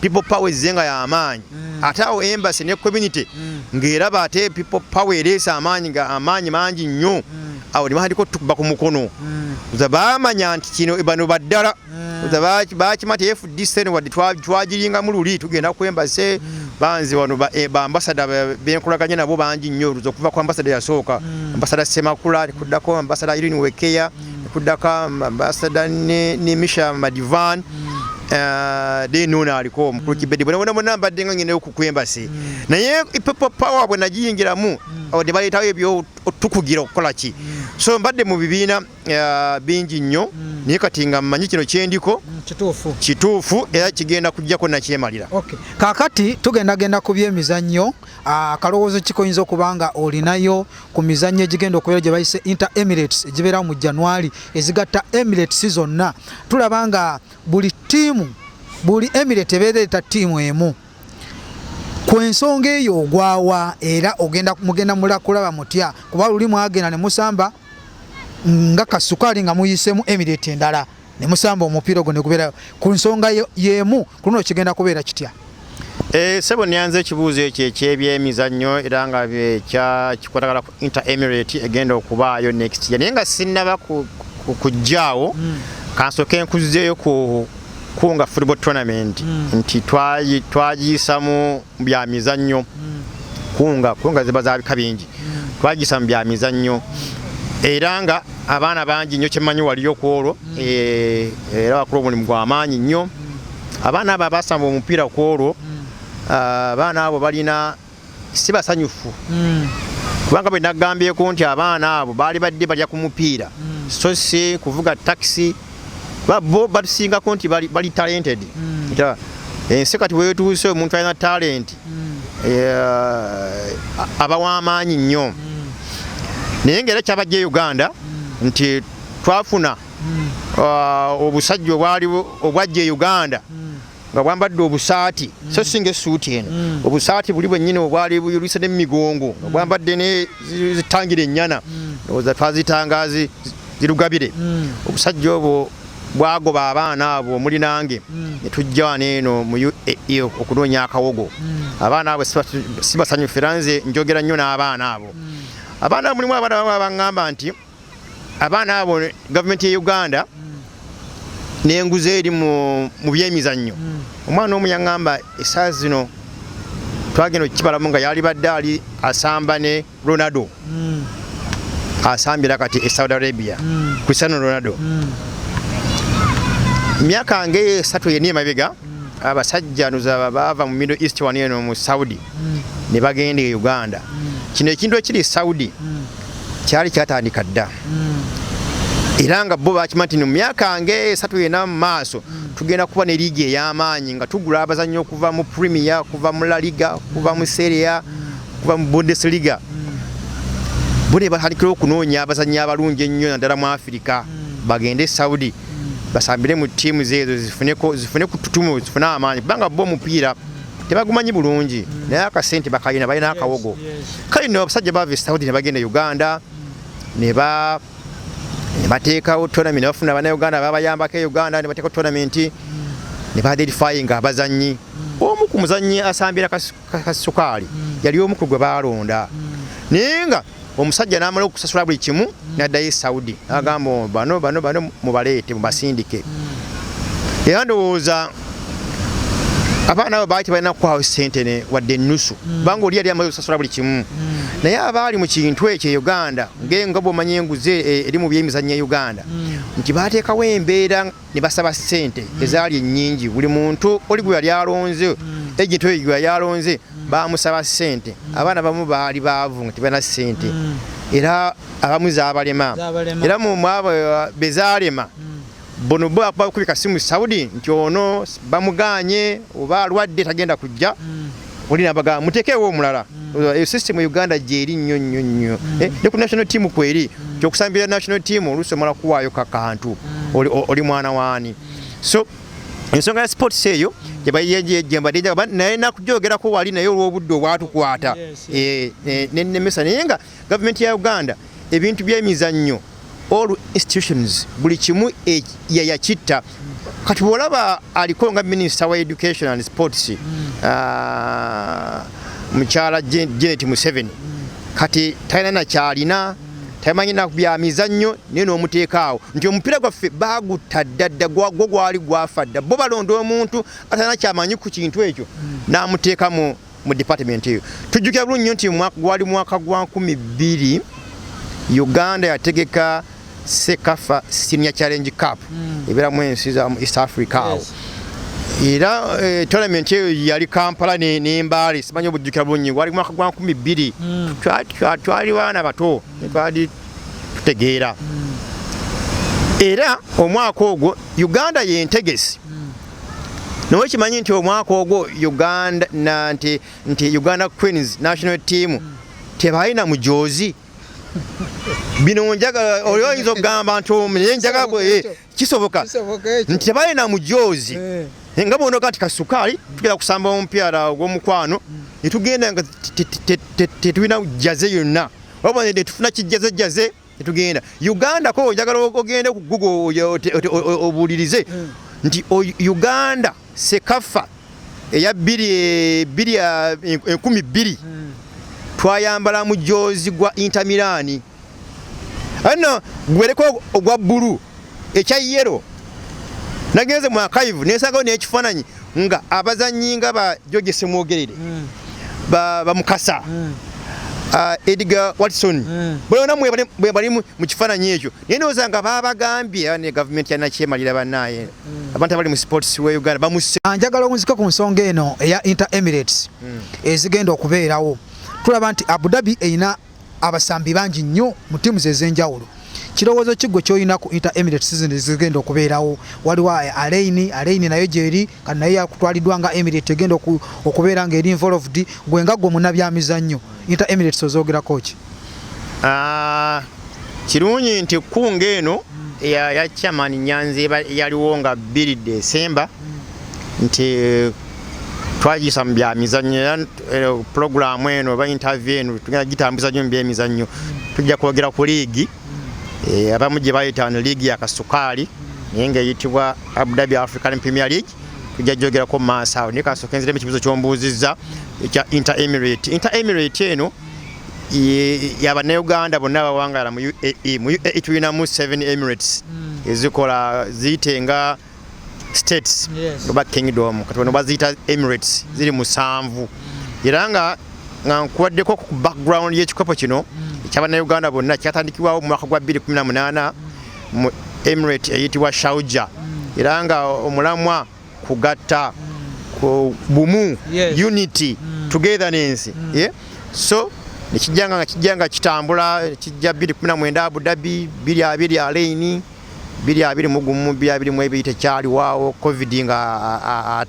People Power ezze nga y'amaanyi. Ate awo embassy ne community ng'eraba ate People Power ereese amaanyi, nga amaanyi mangi nnyo. Awo ne batandika otukuba ku mukono, baamanya nti kino bano baddala bakima ti FDC eno wadde twagiringamu luli tugenda ku embassy. Banze wano ba ambassador benkolaganye nabo bangi nnyo, oluza okuva ku ambassador yasooka, Ambassador Semakula, kuddako Ambassador Irene Wekeya, kuddako Ambassador ne Misha Madivan, then ono aliko omukulu Kibedi. Bona bona bonna mbadde nga ngendayo ku embassy. Naye People Power bwe nagiyingiramu, ne baleetawo ebyo otukugira okukola ki. So mbadde mu bibiina bingi nnyo, naye kati nga mmanyi kino kyendiko kituufu, kituufu era kigenda kujjako nakyemalira. Okay. Kaakati tugendagenda ku byemizannyo. Akalowoozo ki koyinza okuba nga olinayo ku mizannyo egigenda okubeera gye bayise Inter Emirates egibeerawo mu January, ezigatta Emirates zonna? Tulaba nga buli ttiimu, buli Emirate ebeera ereeta ttiimu emu. Ku ensonga eyo ogwawa, era ogenda mugenda mulakulaba mutya? Kuba luli mwagenda ne musamba nga kasukaali nga muyisemu Emirate endala ne musamba omupiira ogwo ne gubeerayo. Ku nsonga y'emu ku luno kigenda kubeera kitya? Sebo, nyanze ekibuuzo ekyo ekyebyemizannyo era nga kikwatagana ku Inter Emirate egenda okubaayo next year, naye nga sinnaba kujjaawo kansooke nkuzzeeyo ku Kunga football tournament nti twagiyisa mu bya mizannyo. Kunga ziba za bika bingi, twagiyisa mu bya mizannyo era nga abaana bangi nnyo kyemmanyi waliyo ku olwo, era bakola omulimu gw'amaanyi nnyo. Abaana abo abasamba omupiira ku olwo, abaana abo balina si basanyufu, kubanga bwe nagambyeko nti abaana abo baali badde balya ku mupiira so si kuvuga takisi. Bo batusingako nti bali talented. Ensi kati wetuuse, omuntu alina talent aba w'amaanyi nnyo. Naye nga era kyabajja e Uganda nti twafuna obusajja obwali obwajja e Uganda nga bwambadde obusaati, so singa essuuti eno, obusaati buli bwennyini obwali buyulise n'emigongo, nga bwambadde ne zitangira ennyana, ndowooza twazitanga zirugabire. Obusajja obwo bwagoba abaana abo omuli nange ne tujja wano eno mu UAE okunoonya akawogo. Abaana abo si basanyufu, era nze njogera nnyo n'abaana abo. Abaana abo mulimu abaana bamu abaŋŋamba nti abaana abo gavumenti ya Uganda n'enguzi eri mu byemizannyo. Omwana omu yaŋŋamba essaawa zino twagenda okukibalamu nga yali badde ali asamba ne Ronaldo, asambira kati e Saudi Arabia, Cristiano Ronaldo. Myaka ng'esatu yeni emabega, abasajja ndoza baava mu Middle East wano eno mu Saudi ne bagenda e Uganda. Kino ekintu ekiri Saudi kyali kyatandika dda, era nga bo bakima nti mu myaka ng'esatu yena mu maaso tugenda kuba ne liigi ey'amaanyi nga tugula abazannyi okuva mu Premier, kuva mu La Liga, kuva mu Serie A, kuva mu Bundesliga. Bo ne batandikira okunoonya abazannyi abalungi ennyo naddala mu Afirika, bagende e Saudi basambire mu ttiimu zeezo, zifune ku ttutumu, zifune amaanyi, kubanga bo omupiira tebagumanyi bulungi, naye akasente bakalina, balina akawogo. Kale nno abasajja bava e Saudi ne bagenda e Uganda ne bateekawo tournament, ne bafuna Bannayuganda babayambako e Uganda, ne bateekawo tournament ne baidentifyinga abazannyi. Omu ku muzannyi asambira Kasukaali yali omu ku gwe baalonda, naye nga omusajja n'amala okusasula buli kimu n'addayo e Saudi, n'agamba bano bano bano mubaleete mubasindike. Era ndowooza abaana abo baali tebalina kukwaawo ssente ne wadde ennusu, kubanga oli yali amaze okusasula buli kimu. Naye abaali mu kintu ekyo e Uganda, nga bw'omanyi enguzi eri mu byemizannyo e Uganda, nti baateekawo embeera ne basaba ssente ezaali ennyingi. Buli muntu oli gwe yali alonze, agent oyo gwe yali alonze, baamusaba ssente. Abaana bamu baali baavu nga tebalina ssente, era abamu zaabalema. Era mu abo be zaalema, bono bo bakubika simu Saudi nti ono bamuganye oba alwadde tagenda kujja, oli nabagamba muteekewo omulala. Eyo system e Uganda gyeri nnyo nnyo nnyo. Ne ku national team kweri, kyokusambira national team oluusi omala kuwaayo kakantu, oli mwana waani. So ensonga ya sports eyo gyembadde naye nakugyogerako wali, naye olw'obudde obwatukwata nennemesa. Naye nga gavumenti ya Uganda ebintu by'emizannyo, all institutions, buli kimu yakitta. Kati bw'olaba aliko nga minisita wa education and sports, mukyala Janet Museveni, kati talina nakyalina, tamanyi na bya mizannyo, naye n'omuteeka awo nti omupiira gwaffe baagutta dda dda, gwo gwali gwafa dda. Bo balonda omuntu atalina kyamanyi ku kintu ekyo n'amuteeka mu department eyo. Tujjukira bulungi nnyo nti gwali mwaka gwa 2000, Uganda yategeka CECAFA Senior Challenge Cup, ebeeramu ensi za mu East Africa awo. Era tournament eyo yali Kampala ne Mbale, simanyi obujjukira bulungi, gwali mwaka gwa 2000. Twali baana bato, twali tutegeera. Era omwaka ogwo Uganda yentegesi, naye kimanyi nti omwaka ogwo Uganda na nti Uganda Queens national team tebalina mujozi. Bino njagala oli oyinza okugamba nti naye njagala kisoboka nti tebalina mujozi, nga bwonoga nti Kasukaali tugenda kusamba omupiira ogw'omukwano netugenda nga tetulina jersey yonna, oba netufuna kijersey jersey netugenda. Uganda ko njagala ogende ku Google obuulirize nti Uganda CECAFA eya bbiri bbiri 2000 twayambala mujozi gwa Inter Milan, ano gwereko ogwa bbulu ekya yellow. Nagenze mu archive nesangawo n'ekifaananyi nga abazannyi nga ba George Ssemwogerere, ba Mukasa, Edgar Watson, bona bwe bali mu kifaananyi ekyo. Naye ndowooza nga babagambye ne gavumenti ya nakyemalira bannaaye, abantu abali mu sports we Uganda bamuse. Njagala onzike ku nsonga eno eya Inter Emirates ezigenda okubeerawo. Tulaba nti Abu Dhabi erina abasambi bangi nnyo mu ttiimu ez'enjawulo. Kirowoozo kiggwe kyolina ku Inter Emirates zino ezigenda okubeerawo? Waliwo Al Ain, Al Ain nayo gyeri kati, naye yakutwaliddwa nga Emirate egenda okubeera nga eri involved. Gwe nga gwe munnabyamizannyo, Inter Emirates ozoogerako ki? Kirungi nti kunga eno ya chairman Nyanzi yaliwo nga 2 December nti twagiyisa mu byamizannyo, era pulogulaamu eno oba interview eno tugenda gitambuza nnyo mu byemizannyo. Tujja kwogera ku liigi abamu gye bayita no liigi ya Kasukaali, naye ng'eyitibwa Abu Dhabi African Premier League. Tujja gyogerako mu maaso awo, naye kasooke nziremu ekibuzo ky'ombuuzizza ekya Inter Emirate. Inter Emirate eno y'Abannayuganda bonna abawangaala mu UAE. Mu UAE tulinamu 7 emirates ezikola ziyite nga states oba kingdom, kati bano baziyita emirates, ziri 7. Era nga nkuwaddeko ku background y'ekikopo kino eky'Abannayuganda bonna, kyatandikibwawo mu mwaka gwa 2018 mu emirate eyitibwa Sharjah, era nga omulamwa kugatta ku bumu, unity, togetherness. Yeah? So nekijja nga kijja nga kitambula, kijja 2019 Abu Dhabi, 2020 Al Ain, 2021, 2022 tekyaliwaawo, COVID nga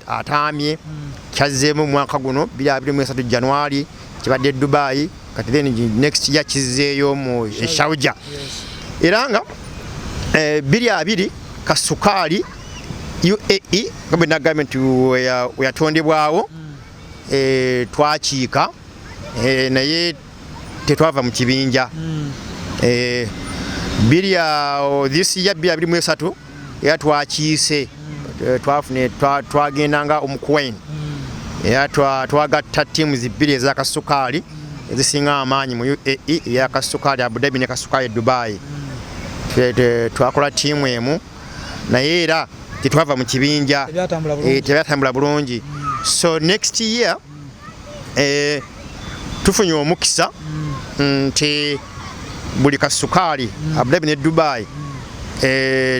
ataamye. Kyazzeemu mu mwaka guno 2023 January, kibadde Dubai. Kati then next year kizzeeyo mu Sharjah. Era nga 2020 Kasukaali UAE nga bwe nagambye nti weyatondebwawo, twakiika, naye tetwava mu kibinja. Biri this year 2023 era twakiise, twafune twagenda nga omukuwain, era twagatta ttiimu bbiri eza Kasukaali ezisinga amaanyi mu UAE, eya Kasukaali Abu Dhabi ne Kasukaali Dubai. Twakola ttiimu emu, naye era tetwava mu kibinja. Tebyatambula bulungi. Tebyatambula bulungi. So next year tufunye omukisa nti buli Kasukaali Abu Dhabi ne Dubai,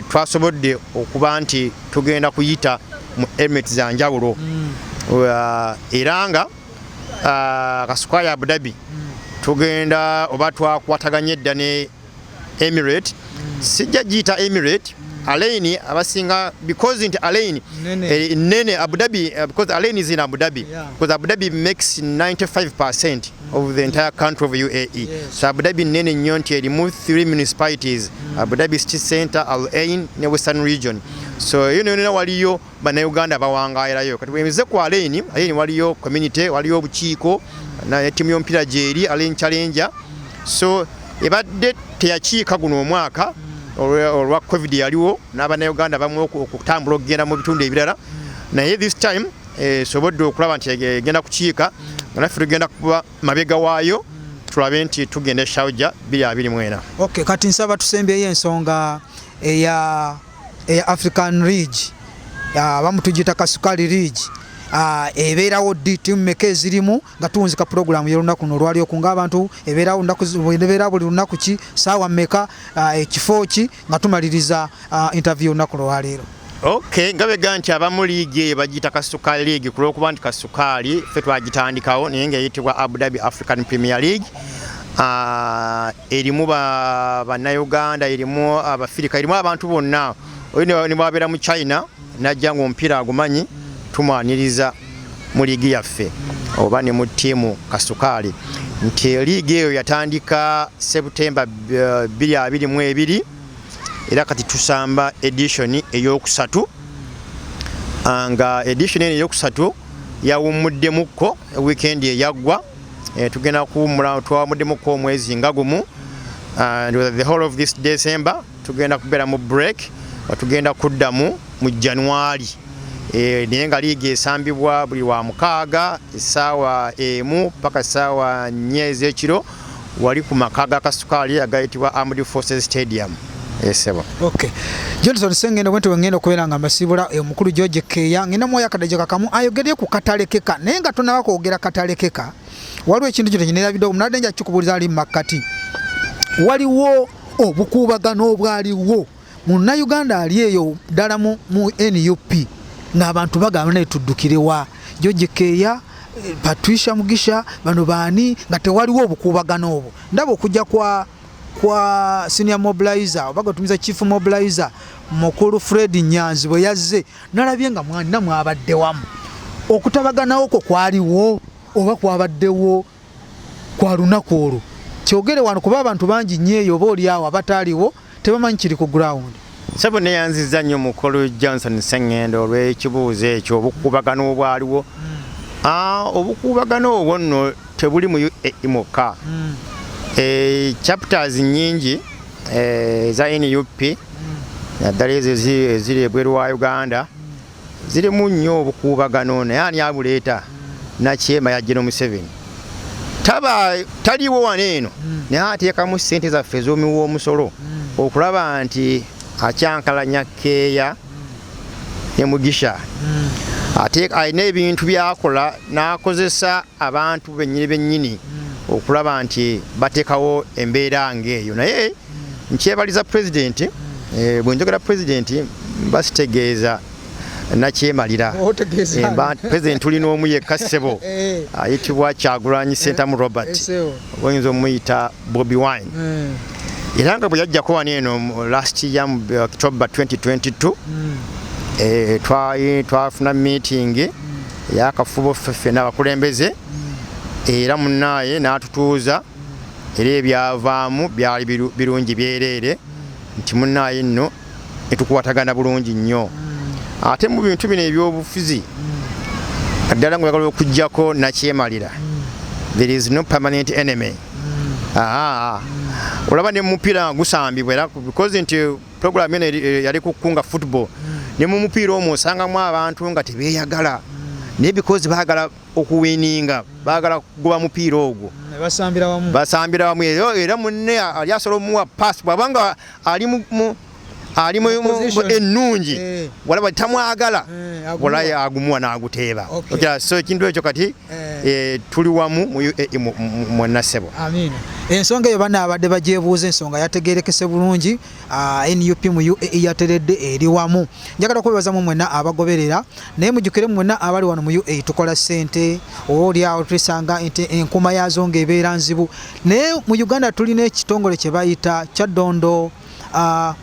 twasobodde okuba nti tugenda kuyita mu Emirates za njawulo. Era nga Kasukaali Abu Dhabi tugenda oba twakwataganye edda ne Emirate, sijja giyita Emirate, Al Ain abasinga, because nti Al Ain Nene. Nene Abu Dhabi, because Al Ain is in Abu Dhabi, because Abu Dhabi makes 95% of the entire country of UAE. So Abu Dhabi nene nnyo nti erimu three municipalities, Abu Dhabi City Center, Al Ain ne Western Region. So eyo yonna waliyo Bannayuganda bawangaayirayo. Kati bwemize ku Al Ain, Al Ain waliyo community, waliyo obukiiko na ttiimu y'omupiira gyeri, Al Ain Challenger. So ebadde teyakiika guno omwaka olwa COVID yaliwo n'Abannayuganda bamu okutambula okugenda mu bitundu ebirala, naye this time esobodde okulaba nti egenda kukiika, nga naffe tugenda kuba mabega waayo, tulabe nti tugenda e Sharjah 2024. Okay, kati nsaba tusembyeyo ensonga eya African League, abamu tugiyita Kasukali League. Ebeerawo ddi? Tiimu meka ezirimu? Nga tuwunzika puroguramu y'olunaku luno olwali okunga abantu, ebeerawo ebeera buli lunaku ki, saawa mmeka, ekifo ki, nga tumaliriza interview olunaku lwaleero? Okay, nga bega nti abamu liigi eyo bagiyita Kasukaali League ku lw'okuba nti Kasukaali ffe twagitandikawo, naye ng'eyitibwa Abu Dhabi African Premier League. Erimu Bannayuganda, erimu Abafirika, erimu abantu bonna. Oyo ne bwabeera mu China najja ng'omupiira agumanyi, tumwaniriza mu liigi yaffe oba ne mu ttiimu Kasukaali. Nti liigi eyo yatandika September 2022, era kati tusamba edition eyokusatu. Nga edition eno eyokusatu yawummuddemukko weekend eyaggwa. Tugenda kuwummula, twawummuddemukko omwezi nga gumu. And the whole of this December tugenda kubeera mu break, tugenda kuddamu mu January. Naye nga liigi esambibwa buli wa mukaaga essaawa 1 paka essaawa 4 ez'ekiro, wali ku maka ga Kasukaali agayitibwa Armed Forces Stadium. Esebo. Okay. Johnson Sengendo, bwenti wengenda okubeera nga mbasibula omukulu George Keya, ngenda mwoyo akaddakiika kamu ayogere ku katalekeka. Naye nga tonaba kwogera katalekeka, waliwo ekintu kino kinerabidde, omunadde nja kikubuuliza ali mu makkati. Waliwo obukuubagano obwaliwo Munnayuganda ali eyo ddala mu NUP, ng'abantu bagamba naye tuddukirewa? George Keya, Patricia Mugisha, bano baani? Nga tewaliwo obukuubagano obwo. Ndaba okujja kwa senior mobilizer oba gwetumiza chief mobilizer mukulu Fred Nyanzi, bwe yazze nalabye nga mwanna mwabadde wamu. Okutabaganawo kwo kwaliwo oba kwabaddewo kwa lunaku olwo? Kyogere wano, kuba abantu bangi nnyo eyo oba oli awo abataaliwo tebamanyi kiri ku ground. Sebo, neyanziza nnyo mukulu Johnson Sengendo olw'ekibuuzo ekyo. Obukuubagano obwaliwo, obukuubagano obwo nno tebuli mu UAE mwokka. Chapters nnyingi eza NUP, naddala ezo eziri ebweru wa Uganda, zirimu nnyo obukuubagano. Naye ani abuleeta? Nakyema ya General Museveni. Taba taliwo wano eno, naye ateekamu ssente zaffe ez'omuwa omusolo okulaba nti akyankalanya Keeya ne Mugisha. Ate alina ebintu byakola n'akozesa abantu bennyini bennyini okulaba nti bateekawo embeera ng'eyo. Naye nkyebaliza pulezidenti. Bwe njogera pulezidenti basitegeeza nakyemalira. Otegeeza Pulezidenti tulina omu yekka, ssebo, ayitibwa Kyagulanyi Sentamu Robert, oyinza omuyita Bobi Wine. Era nga bwe yajjako wano eno last year mu October 2022, twafuna meeting eyakafubo ffe ffenna abakulembeze. Era munaaye n'atutuuza, era ebyavaamu byali birungi byereere, nti munaaye nno netukwatagana bulungi nnyo. Ate mu bintu bino ebyobufuzi, naddala nga oyagala okuggyako nakyemalira, there is no permanent enemy. Olaba ne mumupiira nga gusambibwa, era because nti program eno yali kukunga football, ne mu mupiira omwo osangamu abantu nga tebeeyagala, naye because baagala okuwininga, baagala kugoba mupiira ogwo, basambira wamu. Basambira wamu. Era munne ali asobola omuwa pass bw'abanga ali mu ali mu position. Ennungi. Walaba tamwagala, Agumuwa. walayi agumuwa n'aguteeba. Okay, so ekintu ekyo kati tuli wamu mu UAE mwenna, ssebo. Amiina. Ensonga eyo banna abadde bagyebuuza, ensonga yategerekese bulungi. NUP mu UAE yateredde, eri wamu. Njagala okwebazamu mwenna abagoberera, naye mujjukire mwenna abali wano mu UAE, tukola ssente, oba oli awo tulisanga enkuma yaazo ng'ebeera nzibu, naye mu Uganda tulina ekitongole kye bayita Kyaddondo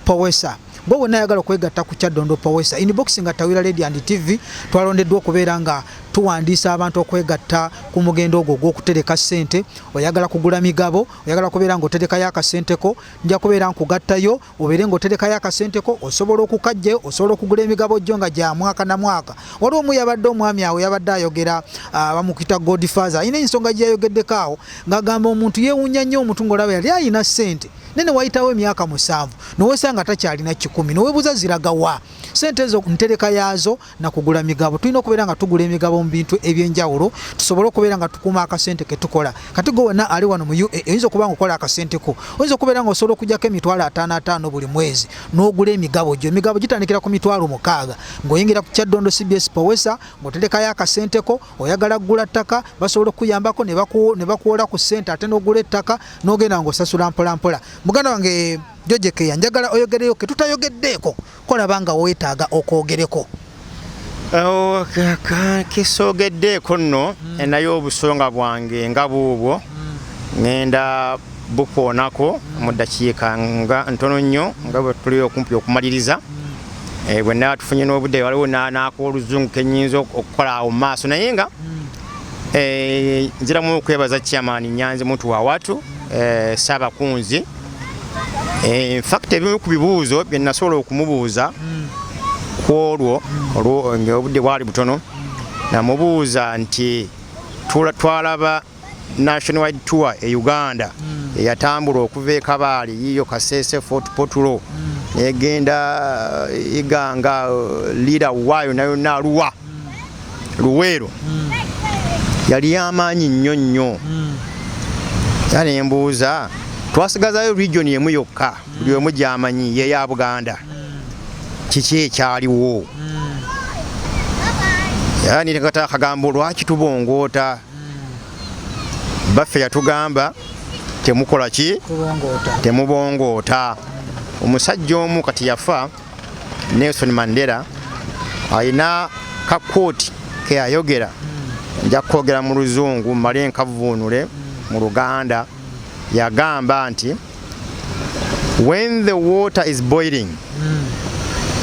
Powesa. Gwe wenna ayagala okwegatta ku Kyaddondo Powesa, inbox nga Tawira Radio and TV. Twalondeddwa okubeera nga tuwandiisa abantu okwegatta ku mugendo ogwo ogw'okutereka ssente. Oyagala kugula migabo, oyagala kubeera ng'oterekayo akasenteko, nja kubeera nkugattayo obeere ng'oterekayo akasenteko, osobola okukajjayo, osobola okugula emigabo gyo nga gya mwaka na mwaka. Waliwo omu yabadde omwami awo yabadde ayogera, bamukita Godfather, alina ensonga gye yayogeddeko awo ng'agamba omuntu yeewuunya nnyo, omuntu ng'olaba yali alina ssente nene, wayitawo emyaka 7 nowesanga takyalina 100, noweebuuza ziragawa sente ezo. Ntereka yaazo nakugula migabo. Tulina okubeera nga tugula emigabo mu bintu ebyenjawulo, tusobole okubeera nga tukuuma akasente ketukola. Kati gwe wenna ali wano mu UAE, oyinza okuba nga okola akasente ko, oyinza okubeera nga osobola okugyako 550,000 buli mwezi n'ogula emigabo gyo. Emigabo gitandikira ku 60,000, ng'oyingira ku Kyaddondo CBS Powesa, ng'oterekayo akasente ko. Oyagala kugula ttaka, basobola okukuyambako ne bakuwola ku ssente, ate n'ogula ettaka n'ogenda ng'osasula mpolampola. Muganda wange George Keya, njagala oyogereyo ke tutayogeddeeko, kolaba nga weetaaga okwogereko. Oh, kisoogeddeeko nno, naye obusonga bwange nga buubwo ŋŋenda bukoonako mu ddakiika nga ntono nnyo, nga bwe tuli okumpi okumaliriza. Bwe naa tufunye n'obudde, waliwo n'akooluzungu ke nnyinza okukola awo mu maaso, naye nga nziramu okwebaza chairman Nyanzi Muntu wa Watu, Ssaabakunzi. In fact, ebimu ku bibuuzo bye nasobola okumubuuza ku olwo olwo ng'obudde bwali butono, namubuuza nti twalaba nationwide tour e Uganda eyatambula okuva e Kabaale, yiyo Kasese, Fort Portal, negenda Iganga, Lira, waayo nayo Naluwa, Luweero, yali yamaanyi nnyo nnyo. Era nembuuza, twasigazayo region emu yokka buli omu gyamanyi, ye ya Buganda, kiki ekyaliwo? Era nirekata akagambo, lwaki tubongoota? Baffe yatugamba temukola ki? Tubongoota. Temubongoota. Omusajja omu kati yafa, Nelson Mandela, alina kakooti keyayogera, nja kwogera mu luzungu mmale nkavuunule mu Luganda. Yagamba nti, "When the water is boiling,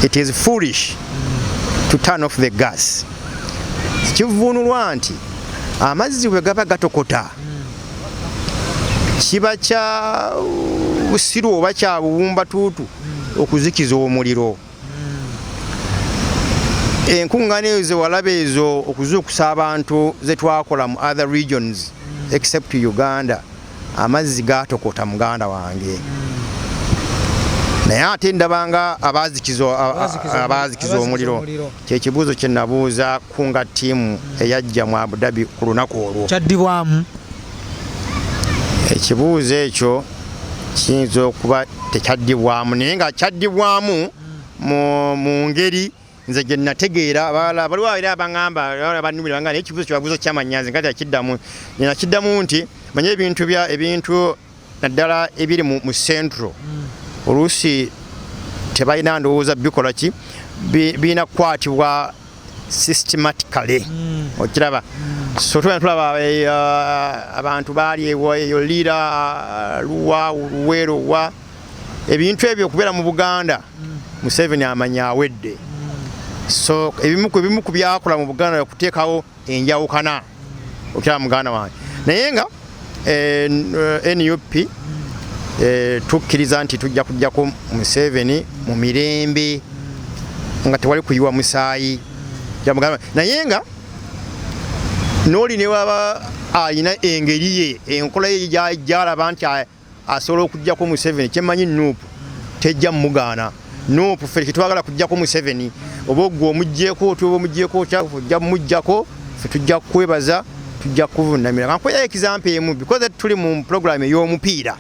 it is foolish to turn off the gas." Kivuunulwa nti amazzi bwe gaba gatokota, kiba kya busiru oba kya buwumbatuutu okuzikiza omuliro. Enkuŋŋaana ezo zewalaba ezo okuzuukusa abantu zetwakola mu other regions except Uganda, amazzi gatokota, muganda wange, naye ate ndabanga abazikiza omuliro. Kyekibuuzo kye nabuuza kunga ttiimu eyajja mu Abu Dhabi ku lunaku olwo. Kyaddibwamu? Ekibuuzo ekyo kiyinza okuba tekyaddibwamu, naye nga kyaddibwamu mu ngeri nze gye nategeera. Abalala baliwo era abaŋŋamba, banumira banga, naye ekibuuzo kyebabuuza kyamanyanzi nga tekiddamu. Nakiddamu nti manye ebintu bya ebintu naddala ebiri mu central, oluusi tebalina ndowooza bikola ki, birina kukwatibwa systematically, okiraba? So tugenda tulaba abantu baali eyo Lira, Luwa, Luweero, wa ebintu ebyo okubeera mu Buganda. Museveni amanya awedde, so ebimu ku byakola mu Buganda okuteekawo enjawukana, okiraba muganda wange? Naye nga NUP tukkiriza nti tujja kujjako Museveni mu mirembe nga tewali kuyiwa musaayi. Naye nga n'oli ne waba alina engeri ye, enkola ye gy'alaba nti asobola okuggyako Museveni, kyemmanyi NUP tejja mmugaana. NUP ffe tetwagala kuggyako Museveni, oba ogwe omuggyeko otya oba omuggyeko otya, ojja muggyako, ffe tujja kukwebaza, tujja kukuvunamira. Kankuweeyo example emu because tuli mu program ey'omupiira.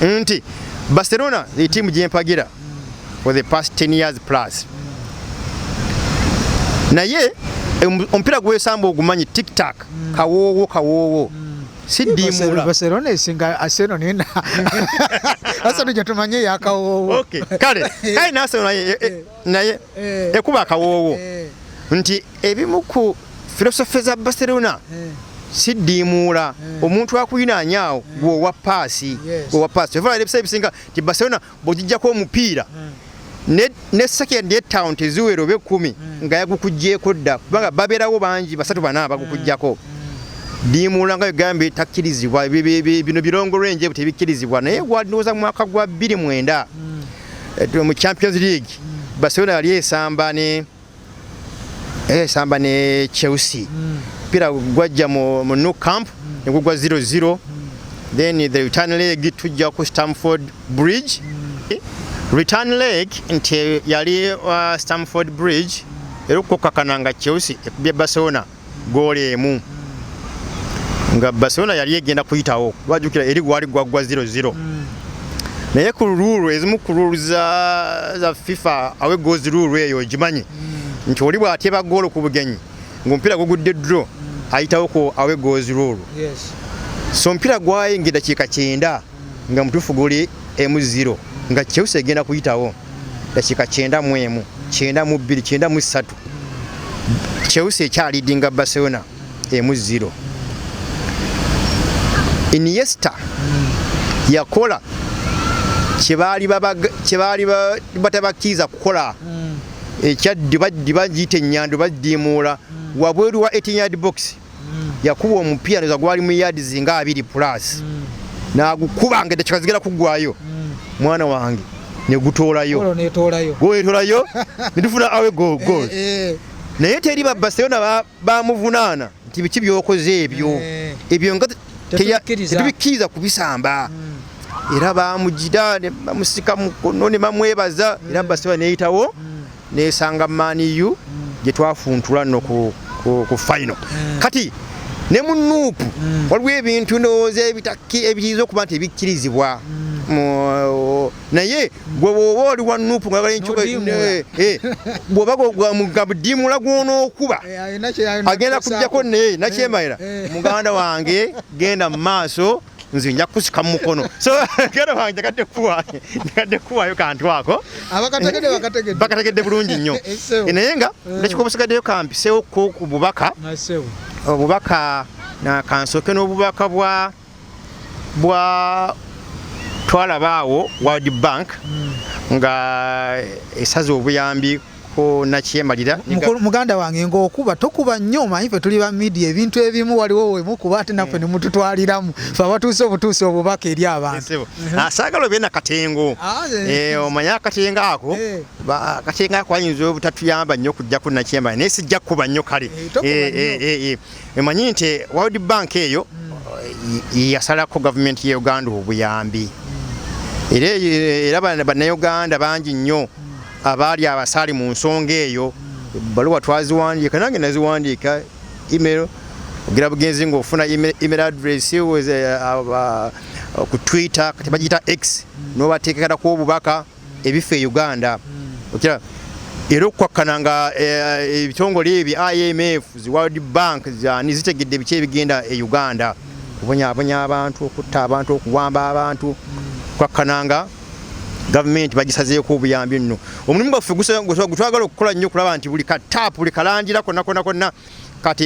Nti Barcelona ye ttiimu gye mpagira for the past 10 years plus, naye omupiira gwesamba ogumanyi, tic tac, kawoowo kawoowo, si ddiimuula. Barcelona esinga Arsenal, nina Arsenal gye tumanyi eyakawoowo. Okay, kale kale n'Arsenal naye ekuba akawoowo. Nti ebimu ku philosophy za Barcelona si ddiimuula, omuntu akuyinaanya awo gweowa paasi, gweowa paasi. Evala ebiseera ebisinga nti Barcelona bw'ogijjako omupiira ne second etaano teziwera oba 10 nga yagukuggyeeko dda, kubanga babeerawo bangi, basatu bana bagukuggyako. Ddiimuula nga gambye takkirizibwa, bino birongolwenje tebikkirizibwa. Naye gwandowooza mu mwaka gwa 2009 mu Champions League, Barcelona yali esamba ne Chelsea, mpira gwajja mu Nou Camp ne gugwa 0-0. Then the return leg tujja ku Stamford Bridge. Return leg nti yali Stamford Bridge, era okukkakkana nga Chelsea ekubye Barcelona goolo emu, nga Barcelona yali egenda kuyitawo. Lwajjukira eri gwali gwaggwa 0-0, naye ku rule ezimu, ku rule za FIFA away goals rule eyo ogimanyi nti oli bw'ateeba goolo ku bugenyi ng'omupiira gugudde draw, ayitawo ku away goals rule. So omupiira gwayingira dakiika 90 nga mutuufu guli 1-0, nga Chelsea egenda kuyitawo. Dakiika 91, 92, 93, Chelsea ekyalidinga Barcelona 1-0. Iniesta yakola kyebaali batabakkiriza kukola, ekyaddi baddi bagiyita ennyando, baddiimuula wabweru wa 18 yard box. Yakuba omupiira ndoza gwali mu yards nga 20 plus, n'agukuba nga eddakiika zigenda kuggwayo, mwana wange, ne gutoolayo. Golo netoolayo. Goetoolayo ne tufuna away goal. Naye teri ba Barcelona bamuvunaana nti biki byokoze ebyo, ebyo nga Tetubikkiriza. Tetubikkiriza kubisamba. Era bamugira ne bamusika mukono ne bamwebaza, era Barcelona neyitawo nesanga Man U gye twafuntula nno ku final. Kati ne mu NUP waliwo ebintu ndowooza ebiyinza okuba nti ebikkirizibwa. Naye gwe bw'oba oli wa NUP nga oyagala N'odiimula. Bw'oba gabuddiimula gw'onookuba Alina kye alina agenda kutuusaako. kujjako naye nakyemalira. Muganda wange, genda mu maaso, nze nja kukusika mu mukono. So genda wange, njagadde kuwaayo kantu ako. Abakategedde bakategedde. Bakategedde bulungi nnyo. Essebo. Naye nga ndakika obusigaddeyo, kampiseewo ku bubaka. Essebo. Obubaka kansooke n'obubaka bwa twalaba awo World Bank nga esaze obuyambi ku nakyemalira. Muganda wange, ng'okuba tokuba nnyo, omanyi ffe tuli ba media, ebintu ebimu waliwo wemukuba ate naffe ne mututwaliramu, fe abatuuse obutuusa obubaka eri abantu. Ssebo. Saagala obe nakatengo. Omanye akatengo ako, akatengo ako ayinza obutatuyamba nnyo okujja ku nakyemala, naye sijja kukuba nnyo kale. Tokuba nnyo. Omanyi nti World Bank eyo yasalako gavumenti ya Uganda obuyambi, era bannayuganda bangi nnyo abaali abasaali mu nsonga eyo. Ebbaluwa twaziwandiika, nange naziwandiika, email ogira bugenzi ng'ofuna email address ku Twitter, kati bagiyita X, n'obateekerako obubaka ebifa e Uganda. Okira era okukwakkana nga ebitongole ebyo IMF, zi World Bank zani zitegedde biki ebigenda e Uganda, kubonyaabonya abantu, okutta abantu, okuwamba abantu, kwakkana nga gavumenti bagisazeeko obuyambi nno. Omulimu gwaffe gwe twagala okukola nnyo kulaba nti buli kataapu, buli kalangira konna konna konna kati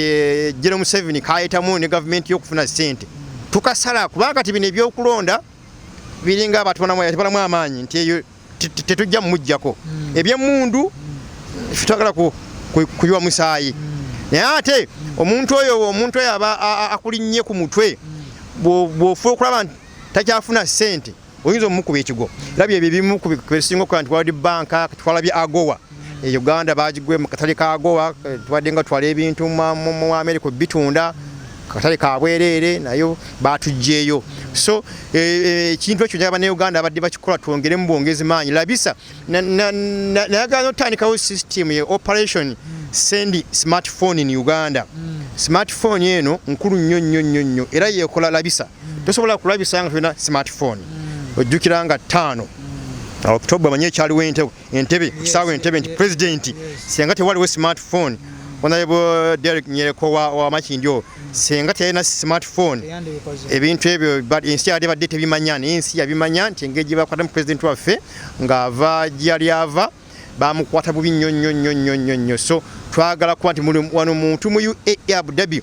General Museveni kayitamu ne gavumenti y'okufuna ssente tukasala, kubanga kati bino ebyokulonda biringa abatubalamu amaanyi nti eyo tetujja mumuggyako. Ebyemundu ffe twagala kuyiwa musaayi. Naye ate omuntu oyo aba akulinnye ku mutwe, bw'ofuba okulaba nti takyafuna ssente, oyinza omukuba ekigo. Era byebyo ebimu ku bisinga okukola nti World Bank twalabye AGOA e Uganda bagigwe mu katale ka AGOA, tubadde nga twala ebintu mu America bitunda katale ka bwereere, nayo batuggyeyo. So ekintu ekyo njagala bannayuganda abadde bakikola twongeremu bwongezi maanyi. Labisa nayagala n'otandikawo system ye operation send smartphone in Uganda. Smartphone eno nkulu nnyo nnyo nnyo nnyo, era yekola labisa. Tosobola kulabisa nga tolina smartphone. Ojjukira nga 5 October manye ekyaliwo Entebbe ku kisaawe Entebbe nti president singa tewaliwo smartphone, Honorable Derek Nyereko wa Makindye singa teyalina smartphone, ebintu ebyo ensi yali badde tebimanya, naye ensi yabimanya nti engeri gye bakwatamu president waffe ng'ava gyeyali ava bamukwata bubi nnyo nnyo nnyo nnyo nnyo nnyo. So twagala kuba nti wano muntu mu UAE Abu Dhabi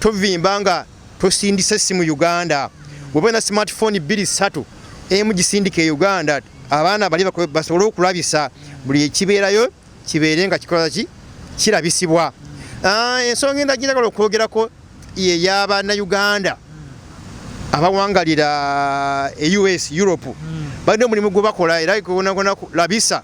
tovimba nga tosindise simu Uganda. Bw'oba na smartphone 2 3, emu gisindika e Uganda, abaana bali basobole okulabisa buli ekibeerayo kibeere nga kikola ki kirabisibwa. Ensonga endala gye njagala okwogerako ye y'Abannayuganda abawangalira e US, Europe. Balina omulimu gwe bakola era gwona labisa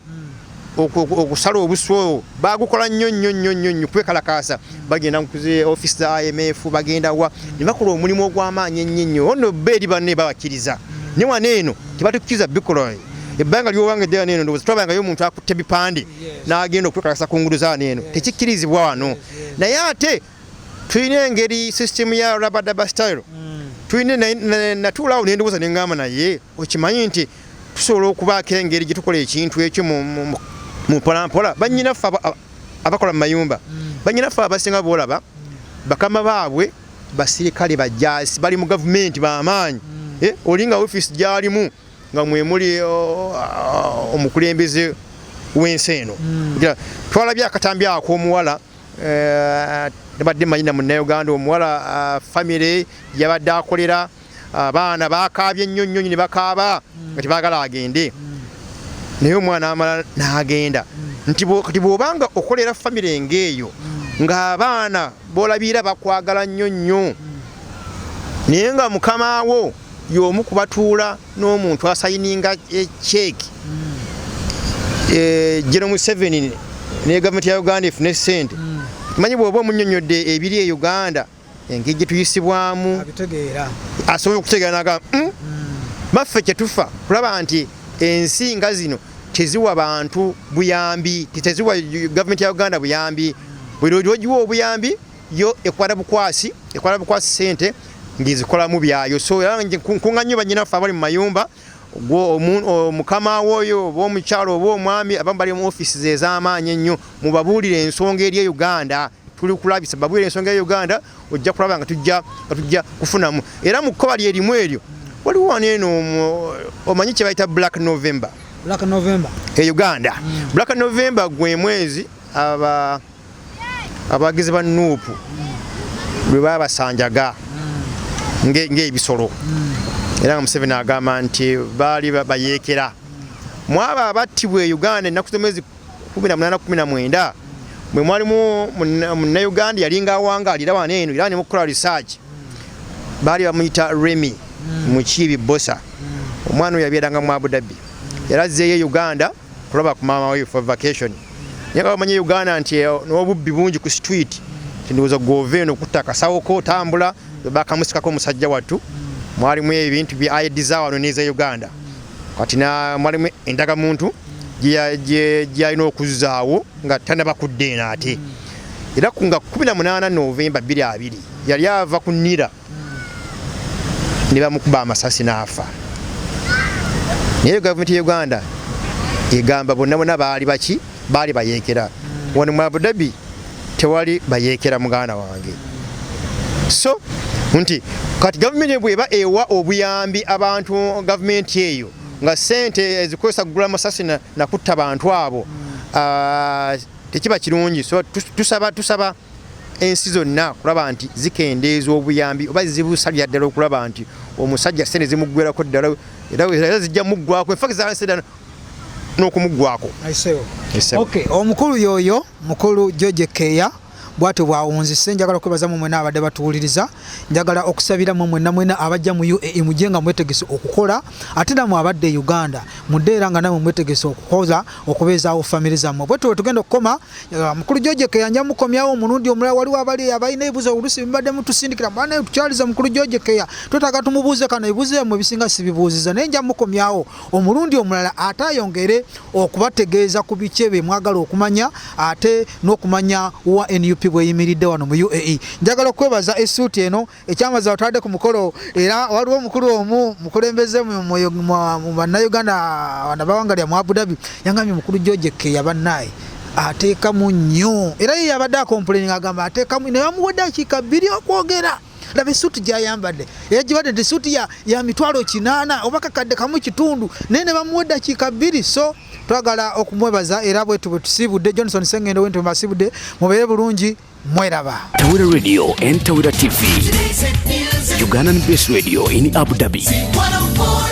okusala obuswo bagukola nnyo nnyo nnyo nnyo nnyo kwekalakaasa. Bagenda ku zi office za IMF, bagenda wa ne bakola omulimu ogw'amaanyi ennyo ennyo. Ono bo eri banne babakkiriza, ne wano eno tebatukkiriza bikola. Ebbanga ly'owangedde wano eno ndowooza tulabangayo omuntu akutte bipande n'agenda okwekalakasa ku nguudo za wano eno, tekikkirizibwa wano. Naye ate tulina engeri system ya rabadaba style tulina. Natuulaawo ne ndowooza ne ŋŋamba, naye okimanyi nti tusobola okubaako engeri gye tukola ekintu ekyo mu mpolampola. Bannyinaffe abakola mu mayumba, bannyinaffe abasinga boolaba bakama baabwe basirikale, bajaasi, bali mu gavumenti b'amaanyi. Oli nga ofiisi gy'alimu nga mwe muli omukulembeze w'ensi eno. Twalabye akatambi ak'omuwala, nabadde manyi na munnayuganda, omuwala famire yabadde akolera, abaana bakaabye nnyo nnyo ne bakaaba nga tebaagala agende, naye omwana amala n'agenda. Nti kati bw'obanga okolera famire ng'eyo ng'abaana b'olabirira bakwagala nnyo nnyo, naye nga mukama wo y'omu kubatuula n'omuntu asayininga cheeki General Museveni ne gavumenti ya Uganda efune ssente, manyi bw'oba omunnyonnyodde ebiri e Uganda, engeri gye tuyisibwamu, asobola okutegeera n'agamba, baffe kyetufa kulaba nti ensi nga zino teziwa bantu buyambi, teziwa gavumenti ya Uganda buyambi. Buli lwogiwa obuyambi yo ekwata bukwasi ssente ng'ezikolamu byayo. So era nkunga nnyo bannyinaffe abali mu mayumba, mukama w'oyo oba omukyalo oba omwami, abamu bali mu ofiisi ez'amaanyi ennyo, mubabuulire ensonga eri e Uganda. Tuli kulabisa, babuulire ensonga eri e Uganda, ojja kulaba nga tujja kufunamu. Era mu kkoba lye limu eryo waliwo wano eno omanyi kye bayita Black November. Black November e Uganda. Black November gwe mwezi abagizi ba NUP lwe babasanjaga ng'ebisolo, era nga Museveni agamba nti baali bayeekera. Mu abo abattibwa e Uganda ennaku z'omwezi 18 19 mwe mwalimu munnayuganda yalinga awangaalira wano eno, era ne mukukola research baali bamuyita Remy Mukiibi Bosa. Omwana oyo yabeeranga mu Abu Dhabi, era azzeeyo e Uganda kulaba ku maama we for vacation. Naye nga bamanyi Uganda nti n'obubbi bungi ku street, ndowooza gw'ova eno okutta akasawo ko otambula, bakamusikako omusajja wattu. Mwalimu ebintu bya ID za wano n'eza Uganda, kati mwalimu endagamuntu gyalina okuzzaawo nga tannaba kudda eno ate. Era nga 18 Novemba 2020 yali ava ku Nira ne bamukuba amasasi n'afa. Naye gavumenti ya Uganda egamba bonna bonna baali baki, baali bayeekera. Wano mu Abu Dhabi tewali bayeekera, muganda wange. So nti kati gavumenti bweba ewa obuyambi abantu, gavumenti eyo nga ssente ezikozesa kugula masasi nakutta bantu abo, tekiba kirungi. So tusaba ensi zonna kulaba nti zikendeeza obuyambi oba zibusalira ddala, okulaba nti omusajja ssente zimuggwerako ddala, era zijja muggwako, in fact zalese ddala n'okumuggwako. Okay, omukulu yoyo mukulu George Keya. Bwatyo bwawunzise. Njagala okwebaza mu mwena abadde batuwuliriza. Njagala okusabira mu mwena mwena abajja mu UAE, mujje nga mwetegese okukola, ate namwe abadde e Uganda mudde era nga namwe mwetegese okukola okubeezaawo famire zammwe. Bwetyo bwe tugenda okukoma. Mukulu George Keya nja mukomyawo omulundi omulala. Waliwo abali abalina ebibuuzo, oluusi mubadde mutusindikira, bana tukyaliza mukulu George Keya, twetaaga tumubuuze kano, ebibuuzo byammwe ebisinga sibibuuziza, naye nja mukomyawo omulundi omulala ate ayongere okubategeeza ku biki ebyo mwagala okumanya, ate n'okumanya wa NUP bweyimiridde wano mu UAE. Njagala okwebaza essuuti eno ekyamaza otwadde ku mukolo, era waliwo omukulu omu mukulembeze mu Bannayuganda banabawangalya mu Abu Dhabi, yangambye mukulu George Keya bannaaye ateekamu nnyo, era ye yabadde acomplaining, agamba ateekamu, naye bamuwa eddakiika 2 okwogera. Laba essuuti gy'ayambadde, era gibadde nti suuti ya 800,000 oba 1,500, naye ne bamuwa eddakiika 2. So twagala okumwebaza, era bwetu bwe tusiibudde. Johnson Sengendo wenti bwebasiibudde. Mubeere bulungi, mweraba. Tawira Radio and Tawira TV. Ugandan Best Radio in Abu Dhabi. 104.